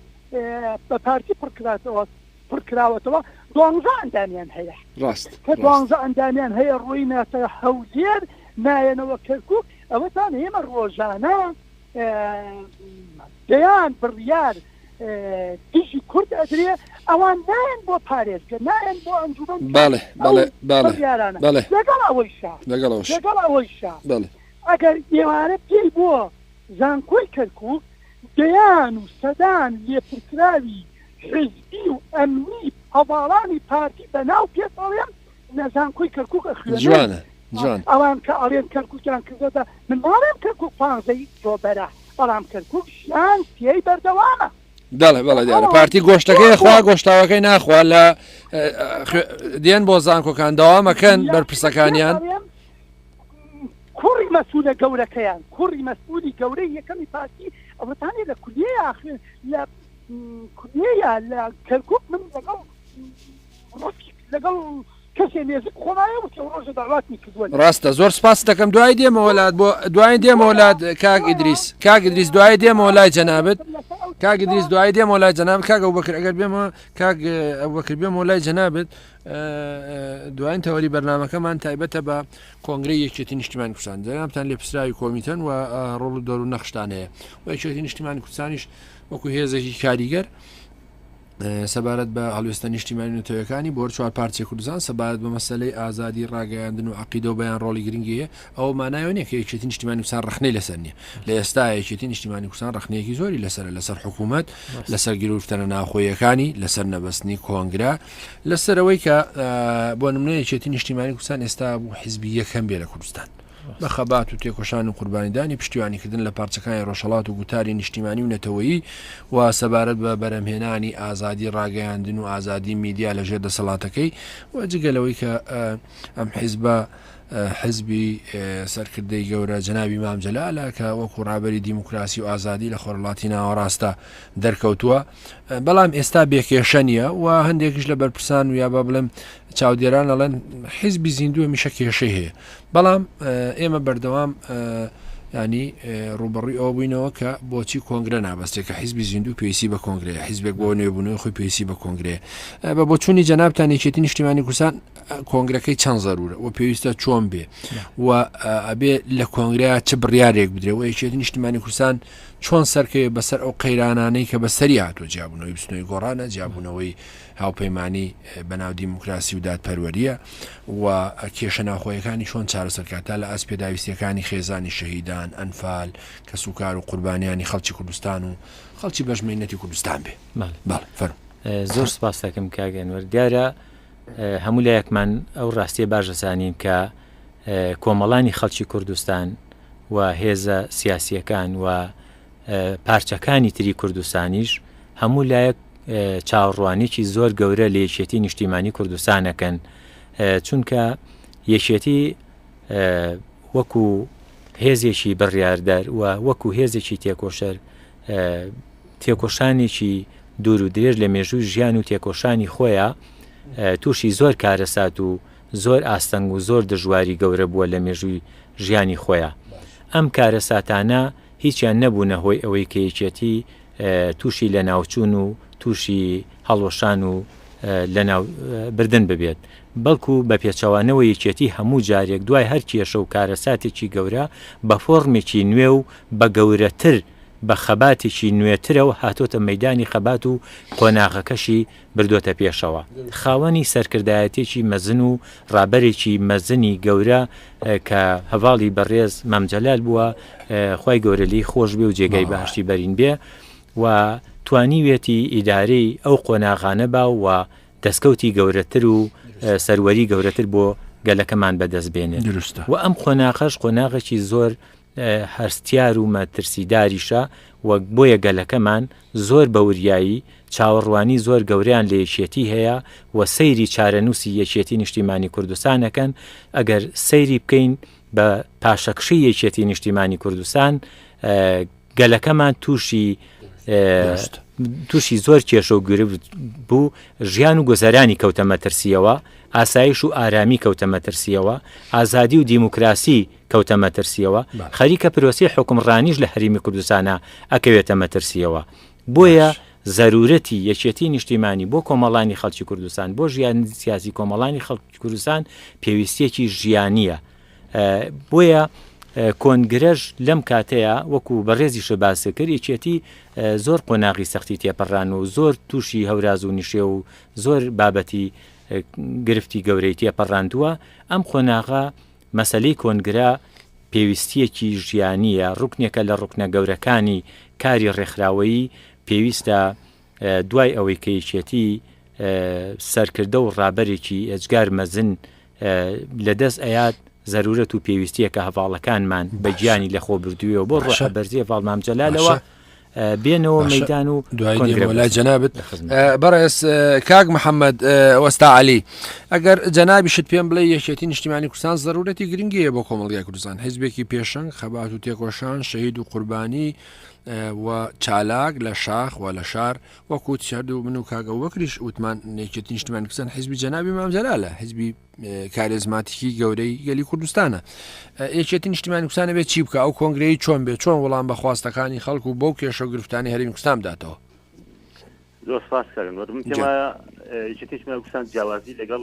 بە پارتی پڕکراتەوە پڕکراوەتەوە دوانزە ئەندامیان هەیە ڕاست کە دوانزە ئەندامیان هەیە ڕۆینەتە هەولێر نایەنەوە کەرکک ئەوەتان ئێمە ڕۆژانە دەیان بڕیار دژی کورد ئەدرێ ئەوان نایەن بۆ پارێزگە نایەن بۆ ئەنجومەن بەڵێ بەڵێ بەڵێ بڕیارانە بەڵێ لەگەڵ ئەوەیشا لەگەڵ ئەوەش لەگەڵ ئەوەیشا بەڵێ ئەگەر ئێوارە پێی بۆ زانکۆی کەرکوک دەیان و سەدان لێپرسراوی حزبی و ئەمنی هەڤاڵانی پارتی بەناو پێت ئەڵێم لە زانکۆی کەرکوک ئەخوێنن جوانە جوان. ئەوان کە ئەڵێن کەرکوکیان کردۆتە من ناڵێم کەرکوک پانزەی ئۆکتۆبەرە بەڵام کەرکوک ژیان پێی بەردەوامە. بەڵێ بەڵێ دیارە پارتی گۆشتەکەی خوا گۆشتاوەکەی ناخوا لە دێن بۆ زانکۆکان داوامەکەن بەرپرسەکانیان. کوڕی مەسولە گەورەکەیان کوڕی مەسئولی گەورەی یەکەمی پارتی ئەوەتانێ لە کولیەیە خوێن لە کولیەیە لە کەرکوک من لەگەڵ ڕەفیق لەگەڵ کەسێ نێزک خۆمایە وتی ئەو ڕۆژە داواتمی کردووە. ڕاستە زۆر سپاست دەکەم دوای دێمەوە لات بۆ دوای دێمەوە لات کاک ئیدریس کاک ئیدریس دوای دێمەوە لای جەنابت کاک ئیدریس دوای دێمەوە لای جەناب کاک ئەبوبەکر ئەگەر بێمەوە کاک ئەبوبەکر بێمەوە لای جەنابت دوایین تەوەری بەرنمەکەمان تایبەتە بە کۆنگرەی یەکێتی نیشتیمانی کوردستان جەنابتان لێپرسراوی کۆمیتەن و ڕۆڵ و دەور و نەخشتان هەیە و یەکێتی نیشتیمانی کوردستانیش وەکو هێزێکی کاریگەر سەبارەت بە هەڵوێستە نیشتیمانی نەتەوەکانی بۆ چوار پارچەی کوردستان سەبارەت بە مەسەلەی ئازادی ڕاگەیاندن و عەقیدە و بەیان ڕۆڵی گرنگی هەیە ئەوە مانای نییە کە یەکێتی نیشتیمانی کوردستان ڕەخنەی لەسەر نییە لە ئێستا یەکێتی نیشتیمانی کوردستان ڕەخنەیەکی زۆری لەسەرە لەسەر حکوومەت لەسەر گیروفتەنە ناوخۆیەکانی لەسەر نەبەستنی کۆنگرە لەسەرەوەی کە بۆ نمونە یەکێتی نیشتیمانی کوردستان ئێستا بوو حیزبی یەکەم بێ لە کوردستان بە خەبات و تێکۆشان و قوربانیدانی پشتیوانیکردن لە پارچەکانی ڕۆژهەڵات و گوتاری نیشتیمانی و نەتەوەیی و سەبارەت بە بەرهەمهێنانی ئازادی ڕاگەیاندن و ئازادی میدیا لە ژێر دەسەڵاتەکەی و جگە لەوەی کە ئەم حیزبە حزبی سەرکردەی گەورە جەنابی مام جەلالە کە وەکو ڕابەری دیموکراسی و ئازادی لە خۆرهەڵاتی ناوەڕاستە دەرکەوتووە بەڵام ئێستا بێکێشە نییە و هەندێکیش لە بەرپرسان و یا با بڵێم چاودێران ئەڵێن حیزبی زیندوو هەمیشە کێشەی هەیە بەڵام ئێمە بەردەوام ینی ڕوبەڕووی ئەوە بووینەوە کە بۆچی کۆنگرە نابەستێت کە حیزبی زیندوو پێویستی بە کۆنگرەیە حیزبێک بۆ نوێبوونەوەی خۆی پێویستی بە کۆنگرەیە بە بۆچوونی جەنابتان یەکێتی نیشتیمانی کوردستان کۆنگرەکەی چەند زەرورە و پێویستە چۆن بێ و ئەبێ لە کۆنگرە چ بڕیارێک بدرێ و یەکێتی نیشتیمانی کوردستان چۆن سەرکەوێ بەسەر ئەو قەیرانانەی کە بەسەری هاتووە جیابوونەوەی بزوتنەوەی گۆڕانە جیابوونەوەی هاوپەیمانی بەناو دیموکراسی و دادپەروەریە و کێشە ناوخۆیەکانی چۆن چارەسەر کات تا لە ئاست پێداویستیەکانی خێزانی شەهیدان، ئەنفال، کەسوکار و قوربانیانی خەڵکی کوردستان و خەڵکی بەشمەینەتی کوردستان بێ. بەڵێ فەرموو. زۆر سپاست دەکەم کاک ئەنوەر. دیارە هەموو لایەکمان ئەو ڕاستیە باش دەزانین کە کۆمەڵانی خەڵکی کوردستان و هێزە سیاسیەکان و پارچەکانی تری کوردستانیش هەموو لایەک چاوەڕوانیی زۆر گەورە لە یەکێتی نیشتیمانی کوردستان ئەکەن چونکە یەکێتی وەکو هێزێکی بڕیاردەر و وەکو هێزێکی تێکۆشەر تێکۆشانێکی دوور و درێژ لە مێژووی ژیان و تێکۆشانی خۆیان تووشی زۆر کارەسات و زۆر ئاستەنگ و زۆر دژواری گەورە بووە لە مێژووی ژیانی خۆیان ئەم کارەساتانە هیچیان نەبوونە هۆی ئەوەی کە یەکێتی تووشی لەناوچوون و تووشی هەڵوەشان و لەناو بردن ببێت، بەڵکو بە پێچەوانەوە یەکێتی هەموو جارێک دوای هەر کێشە و کارەساتێکی گەورە بە فۆڕمێکی نوێ و بە گەورەتر بە خەباتێکی نوێترەوە هاتۆتە مەیدانی خەبات و قۆناغەکەشی بردۆتە پێشەوە. خاوەنی سەرکردایەتیەکی مەزن و ڕابەرێکی مەزنی گەورە کە هەڤاڵی بەڕێز مام جەلال بووە خوای گەورە لێی خۆش بێ و جێگای بەهەشتی بەرین بێ و توانیویەتی ئیدارەی ئەو قۆناغانە با و دەستکەوتی گەورەتر و سەروەری گەورەتر بۆ گەلەکەمان بەدەست بێنێت دروستە و ئەم قۆناغەش قۆناغێکی زۆر هەستیار و مەترسیداریشە و بۆیە گەلەکەمان زۆر بە وریایی چاوەڕوانی زۆر گەورەیان لە یەکێتی هەیە و سەیری چارەنووسی یەکێتی نیشتیمانی کوردستان ئەکەن، ئەگەر سەیری بکەین بە پاشەکشەی یەکێتی نیشتیمانی کوردستان گەلەکەمان تووشی. تووشی زۆر کێشە و گرفت بوو، ژیان و گوزەرانی کەوتە مەترسییەوە، ئاسایش و ئارامی کەوتە مەترسییەوە، ئازادی و دیموکراسی کەوتە مەترسییەوە، خەریکە پرۆسەی حوکمڕانیش لە هەرێمی کوردستانا ئەکەوێتە مەترسییەوە. بۆیە زەرورەتی یەکێتی نیشتیمانی بۆ کۆمەڵانی خەڵکی کوردستان، بۆ ژیانی سیاسی کۆمەڵانی خەڵکی کوردستان پێویستییەکی ژیانییە. بۆیە کۆنگرەش لەم کاتەیە وەکو بەڕێزیشە باست کرد یەکێتی زۆر قۆناغی سەختی تێپەڕان و زۆر تووشی هەوراز و نشێ و زۆر بابەتی گرفتی گەورەی تێپەڕاندووە ئەم قۆناغە مەسلەی کۆنگرە پێویستیەکی ژیانیە ڕکنێکە لە ڕکنە گەورەکانی کاری ڕێکخراوەیی پێویستە دوای ئەوەی کە یەکێتی سەرکردە و ڕابەرێکی ئێجگار مەزن لە دەست ئەیات زەرورەت و پێویستیە کە هەڤاڵەکانمان بە گیانی لە خۆ بردوویەوە بۆ ڕۆحە بەرزی هەڤاڵ مام جەلالەوە بێنەوە مەدان و دوای لای جەنابت بەڕێز کاک محەممەد وەستا علی ئەگەر جەنابیشت پێم بڵێ یەکێتی نیشتیمانی کوردستان زەرورەتی گرنگیە بۆ کۆمەڵگای کوردستان حیزبێکی پێشەنگ خەبات و تێکۆشان شەهید و قوربانی و چالاک لە شاخ و لە شار وەکو هەردوو من و کاک ئەبوبەکریش وتمان یەکێتی نیشتمانی کوردستان حیزبی جەنابی مام جەلالە حیزبی کارێزماتیکی گەورەی گەلی کوردستانە یەکێتی نیشتمانی کوردستان بێت چی بکە ئەو کۆنگرەی چۆن بێت چۆن وەڵام بە خواستەکانی خەڵک و بەو کێشە و گرفتانی هەرێمی کوردستان بداتەوە زۆر سپاس کاک ئەنوەر من پێم وایە یەکێتی نیشتمانی کوردستان جیاوازی لەگەڵ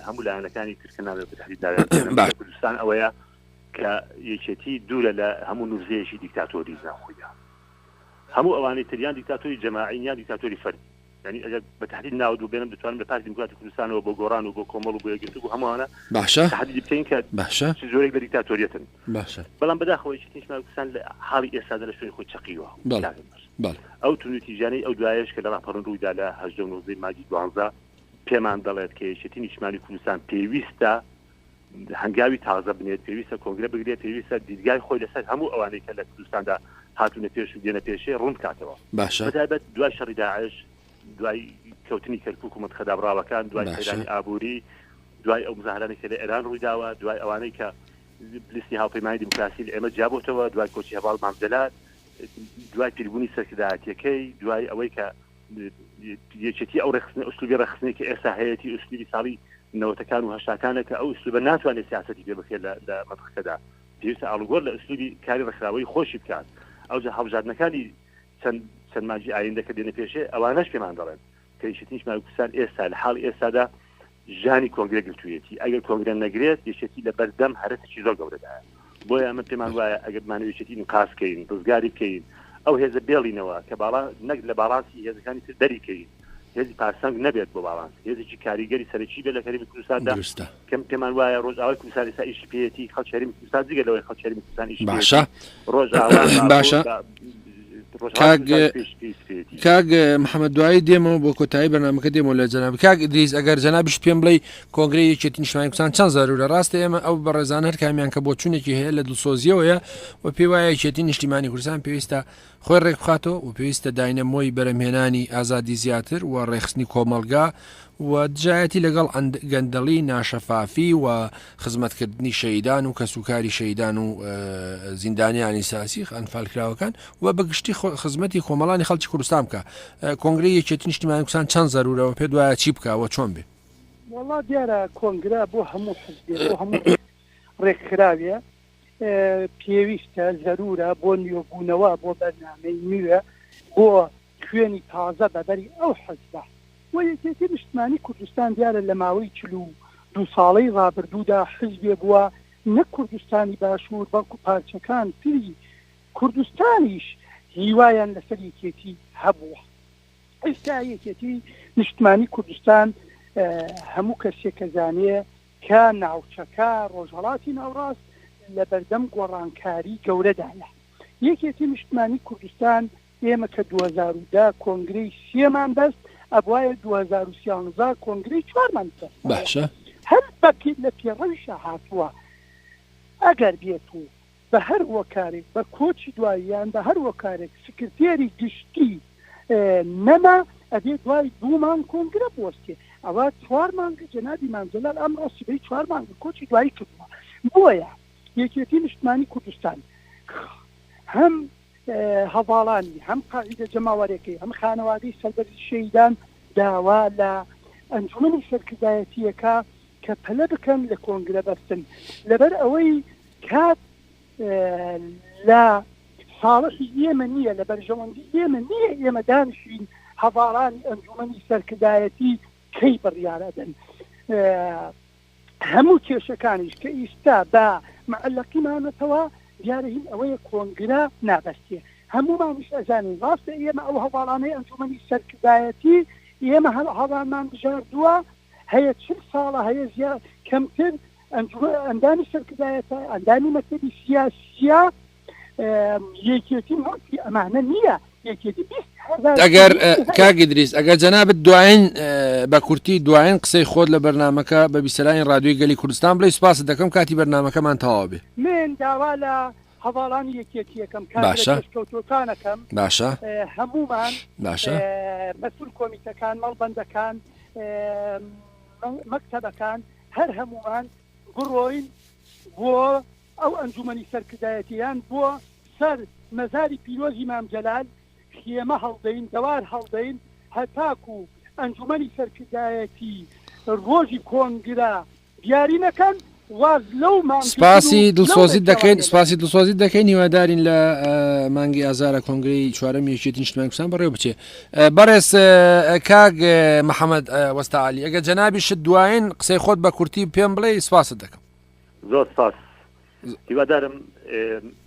هەموو لایەنەکانی تر کە نامەوێت بە تەحدید ناویان بهێنم لە کوردستان ئەوەیە کە یەکێتی دوورە لە هەموو نوفزەیەکی دیکتاتۆری ناوخۆیدا هەموو ئەوانەی تر یان دیکتاتۆری جەماعین یان دیکتاتۆری فەردی یعنی ئەگەر بە تحدید ناوت بۆ بێنم دەتوانم لە پارتی دیموکراتی کوردستانەوە بۆ گۆڕان و بۆ کۆمەڵ و بۆ یەکگرتوو بۆ هەمووانە باشە تحدیدی بکەین کە باشە چ جۆرێک لە دیکتاتۆریەتن باشە بەڵام بەداخەوە یەکێتی نیشتمانی کوردستان لە حاڵی ئێستادا لە شوێنی خۆی چەقیوە بەڵێ کاک ئەنوەر. بەڵێ ئەو توندوتیژیانەی ئەو دوایەش کە لە ڕاپەڕین ڕوویدا لە 18 و 19 مانگی دوانزە پێمان دەڵێت کە یەکێتی نیشتمانی کوردستان پێویستە هەنگاوی تازە بنێت، پێویستە کۆنگرە بگرێت، پێویستە دیدگای خۆی لەسەر هەموو ئەوانەی کە لە کوردستاندا هاتوونە پێش و دێنە پێشێ ڕوون بکاتەوە. باشە. بەتایبەت دوای شەڕی داعش، دوای کەوتنی کەرکووک و مەنتقە دابڕاوەکان، دوای باشە. قەیرانی ئابووری، دوای ئەو مزاهرانەی کە لە ئێران ڕوویداوە، دوای ئەوانەی کە لیستی هاوپەیمانی دیموکراسی لە ئێمە جیابۆتەوە، دوای کۆچی هەڤاڵ مام جەلال، دوای پیربوونی سەرکردایەتییەکەی، دوای ئەوەی کە یەکێتی ئەو ڕێکخستنە ئوسلوبی ڕێکخستنی کە ئێستا هەیەی ئوسلوبی ساڵی نەوەتەکان و هەشتاکانە کە ئەو ئوسلوبە ناتوانێت سیاستی پێ بکرێت لە مەنتقەکەدا پێویستە ئاڵوگۆڕ لە ئوسلوبی کاری ڕێکخراوەی خۆشی بکات ئەوجا هەڵبژاردنەکانی چەند چەند مانگی ئایندە کە دێنە پێشێ ئەوانەش پێمان دەڵێن کە یەکێتی نیشتمانی کوردستان ئێستا لە حاڵی ئێستادا ژانی کۆنگرە گرتوویەتی، ئەگەر کۆنگرە نەگرێت یەکێتی لە بەردەم هەرەسێکی زۆر گەورەدایە. بۆیە ئەمە پێمان وایە ئەگەر بمانەوێت یەکێتی ئینقاز کەین، ڕزگاری بکەین، ئەو هێزە بێڵینەوە کە باڵا نەک لە باڵانسی هێزەکانی تر دەری کەین، هێزی پارسەنگ نەبێت بۆ باڵانس، هێزێکی کاریگەری سەرەکی بێت لە هەرێمی کوردستاندا دروستە. کە پێمان وایە ڕۆژئاوای کوردستان ئێستا ئیشی پێیەتی، خەڵکی هەرێمی کوردستان جگە لەوەی خەڵکی هەرێمی کوردستان ئیشی باشە. پێیەتی، ڕۆژئاوا، باکوور، باشە. با کاک کاک محەممەد دوایی دێمەوە بۆ کۆتایی بەرنمەکە دێمەوە لە جەناب کاک ئیدریس ئەگەر جەنابیشت پێم بڵێ کۆنگرەی یەکێتی نیشتمانی کوردستان چەند زەرورە ڕاستە ئێمە ئەو بەڕێزان هەر کامیان کە بۆچوونێکی هەیە لە دڵسۆزیەوەیە و پێی وایە یەکێتی نیشتیمانی کوردستان پێویستە خۆی ڕێکبخاتەوە و پێویستە داینەمۆی بەرەمهێنانی ئازادی زیاتر و ڕێکخستنی کۆمەڵگا و دژایەتی لەگەڵ گەندەڵی، ناشەفافی و خزمەتکردنی شەهیدان و کەسوکاری شەهیدان و زیندانیانی سیاسی ئەنفالکراوەکان و بە گشتی خزمەتی کۆمەڵانی خەڵکی کوردستان بکا. کۆنگرەی یەکێتی نیشتیمانی کوردستان چەند زەرورە و پێت وایە چی بکا و چۆن بێ؟ وەڵا دیارە کۆنگرە بۆ هەموو حزبێ بۆ هەموو ڕێکخراوێ پێویستە زەرورە بۆ نوێبوونەوە بۆ بەرنامەی نوێ بۆ خوێنی تازە بە بەری ئەو حزبە و یەکێتی نیشتمانی کوردستان دیارە لە ماوەی 42 ساڵەی ڕابردوودا حزبێ بووە نەک کوردستانی باشوور بەڵکو پارچەکان تری کوردستانیش هیوایان لەسەر یەکێتی هەبووە. ئێستا یەکێتی نیشتمانی کوردستان هەموو کەسێک کە زانێ کە ناوچەکە ڕۆژهەڵاتی ناوڕاست لە بەردەم گۆڕانکاری گەورەدایە. یەکێتی نیشتمانی کوردستان ئێمە کە 2010 کۆنگرەی سێمان بەست ئەبوایە 2013 کۆنگرەی چوارمان ببەستایە. باشە. هەر بە لە پێڕەویشا هاتووە ئەگەر بێت و بە هەر هۆکارێک بە کۆچی دوایی یان بە هەر هۆکارێک سکرتێری گشتی نەما ئەبێ دوای دوو مانگ کۆنگرە بوەستێ ئەوە چوار مانگە جەنابی مام جەلال ئەمڕۆ سبەی چوار مانگە کۆچی دوایی کردووە بۆیە یەکێتی نیشتمانی کوردستان هەم. هەڤاڵانی هەم قاعیدە جەماوەرەکەی هەم خانەوادەی سەربەرزی شەهیدان داوا لە ئەنجومەنی سەرکردایەتیەکە کە پەلە بکەن لە کۆنگرە بەستن لەبەر ئەوەی کات لە ساڵحی ئێمە نییە لە بەرژەوەندی ئێمە نییە ئێمە دانیشین هەڤاڵانی ئەنجومەنی سەرکردایەتی کەی بڕیار ئەدەن هەموو کێشەکانیش کە ئیستا بە معەلەقی مانەتەوە دیارە هین ئەوەیە کۆنگرە نابەستێ هەموومانیش ئەزانین ڕاستە ئێمە ئەو هەواڵانەی ئەنجومەنی سەرکردایەتی ئێمە هەر هەواڵمان بژاردووە هەیە چل ساڵە هەیە زیا کەمتر ئەندامی سەرکردایەتە ئەندامی مەکتەبی سیاسیە یەکێتی مڵکی ئەمانە نییە یەکێتی ئەگەر کاک ئیدریس ئەگەر جەنابت دوایین بە کورتی دوایین قسەی خۆت لە بەرنمەکە بە بیسەرانی رادیۆی گەلی کوردستان بڵێ سپاست دەکەم کاتی بەرنمەکەمان تەواو بێ من داوا لە هەواڵانی یەکێتیەکەم باشە کەوتۆکانەکەم باشە هەمومان باشە مەسول کۆمیتەکان مەڵبەندەکان مەکتەبەکان هەر هەمومان بڕۆین بۆ ئەو ئەنجومەنی سەرکردایەتییان بۆ سەر مەزاری پیرۆزی مام جەلال خێمە هەڵدەین، دەوار هەڵدەین هەتاکو ئەنجومەنی سەرکردایەتی ڕۆژی کۆنگرە دیاری نەکەن واز لەو مانگرتن و سپاسی لەو دڵسۆزیت دەکەین ڕێکخراوانیە سپاسی دڵسۆزیت دەکەین هیوادارین لە مانگی ئازارە کۆنگرەی چوارەمی یەکێتی نیشتمانی کوردستان بەڕێوە بچێ بەڕێز کاک محەممەد وەستا عەلی ئەگەر جەنابیشت دوایین قسەی خۆت بە کورتی پێم بڵێ سپاست دەکەم. زۆر سپاس. هیوادارم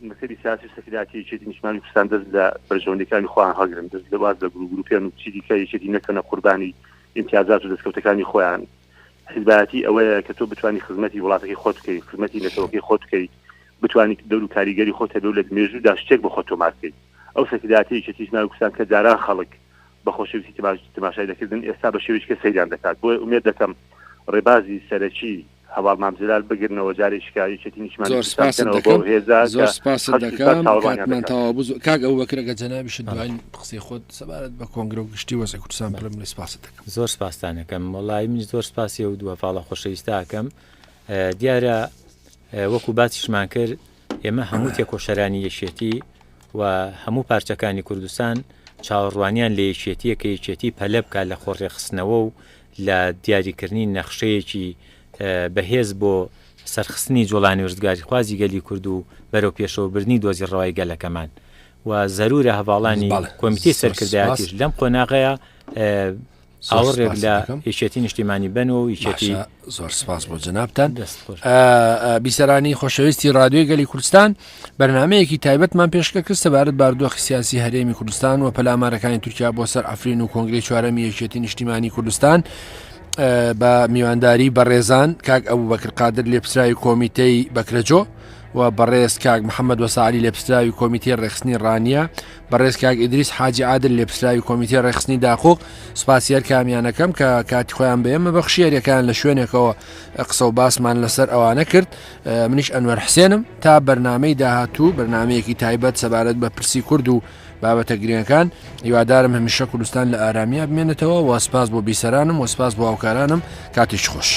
مەکتەبی سیاسی و سەرکردایەتی یەکێتی نیشتمانی کوردستان دەست لە بەرژەوەندیەکانی خۆیان هەڵگرن، دەست لە واز لە گروپ گروپیان و چی دیکە یەکێتی نەکەنە قوربانی ئیمتیازات و دەستکەوتەکانی خۆیان. حیزبایەتی ئەوەیە کە تۆ بتوانی خزمەتی وڵاتەکەی خۆت بکەی، خزمەتی نەتەوەکەی خۆت بکەی، بتوانی دەور و کاریگەری خۆت هەبێ و لە مێژوودا شتێک بۆ خۆت تۆمار بکەی. ئەو سەرکردایەتی یەکێتی نیشتمانی کوردستان کە جاران خەڵک بە خۆشەویستی تەماشای دەکردن ئێستا بە شێوەیەکی کە سەیریان دەکات بۆیە ئومێد دەکەم ڕێبازی سەرەکی هەواڵ مام جەلال بگرنەوە جارێکی کە یەکێتی نیشتمانی زۆر کوردستان سپاست بکەنەوە بەو دەکەم هێزە زۆر کە سپاست خەڵکی کوردستان دەکەم چاوەڕوانیان کاتمان دەکات. تەواو بوو کاک ئەبوبەکر ئەگەر جەنابیشت دوایین قسەی خۆت سەبارەت بە کۆنگرە و گشتی وەزعی کوردستان بڵێ من سپاست دەکەم. زۆر سپاستان ئەکەم وەڵایی منیش زۆر سپاسی ئەو دوو هەڤاڵە خۆشەویستە ئەکەم دیارە وەکو باسیشمان کرد ئێمە هەموو تێکۆشەرانی یەکێتی و هەموو پارچەکانی کوردستان چاوەڕوانیان لە یەکێتیە کە یەکێتی پەلە بکات لە خۆڕێکخستنەوە و لە دیاریکردنی نەخشەیەکی بەهێز بۆ سەرخستنی جوڵانی ڕزگاریخوازی گەلی کورد و بەرەو پێشەوەبردنی دۆزی ڕەوای گەلەکەمان و زەرورە هەڤاڵانی کۆمیتەی سەرکردایەتیش لەم قۆناغەیە ئاوڕێک لە یەکێتی نیشتیمانی بن و یەکێتی زۆر سپاس بۆ جەنابتان بیسەرانی خۆشەویستی رادیۆی گەلی کوردستان بەرنمەیەکی تایبەتمان پێشکە کرد سەبارەت باردۆخی سیاسی هەرێمی کوردستان و پەلامارەکانی تورکیا بۆ سەر عفرین و کۆنگری چوارەمی یەکێتی نیشتیمانی کوردستان بە میوانداری بەڕێزان کاک ئەبوو بەکر قادر لێپسراوی کۆمیتەی بەکرەجۆ و بەڕێز کاک محەممەد وەساعلی لێپسراوی کۆمیتەی ڕێکخستنی ڕانیە بەڕێز کاک ئیدریس حاجی عادل لێپسراوی کۆمیتەی ڕێکخستنی داقوق سپاسی هەر کامیانەکەم کە کاتی خۆیان بە ئێمە بەخشی هەریەکەیان لە شوێنێکەوە قسە و باسمان لەسەر ئەوانە کرد منیش ئەنوەر حسێنم تا بەرنامەی داهاتوو بەرنمەیەکی تایبەت سەبارەت بە پرسی کورد و بابەتە گرنگەکان هیوادارم هەمیشە کوردستان لە ئارامییا بمێنێتەوە و سپاس بۆ بیسەرانم و سپاس بۆ هاوکارانم کاتێکی خۆش.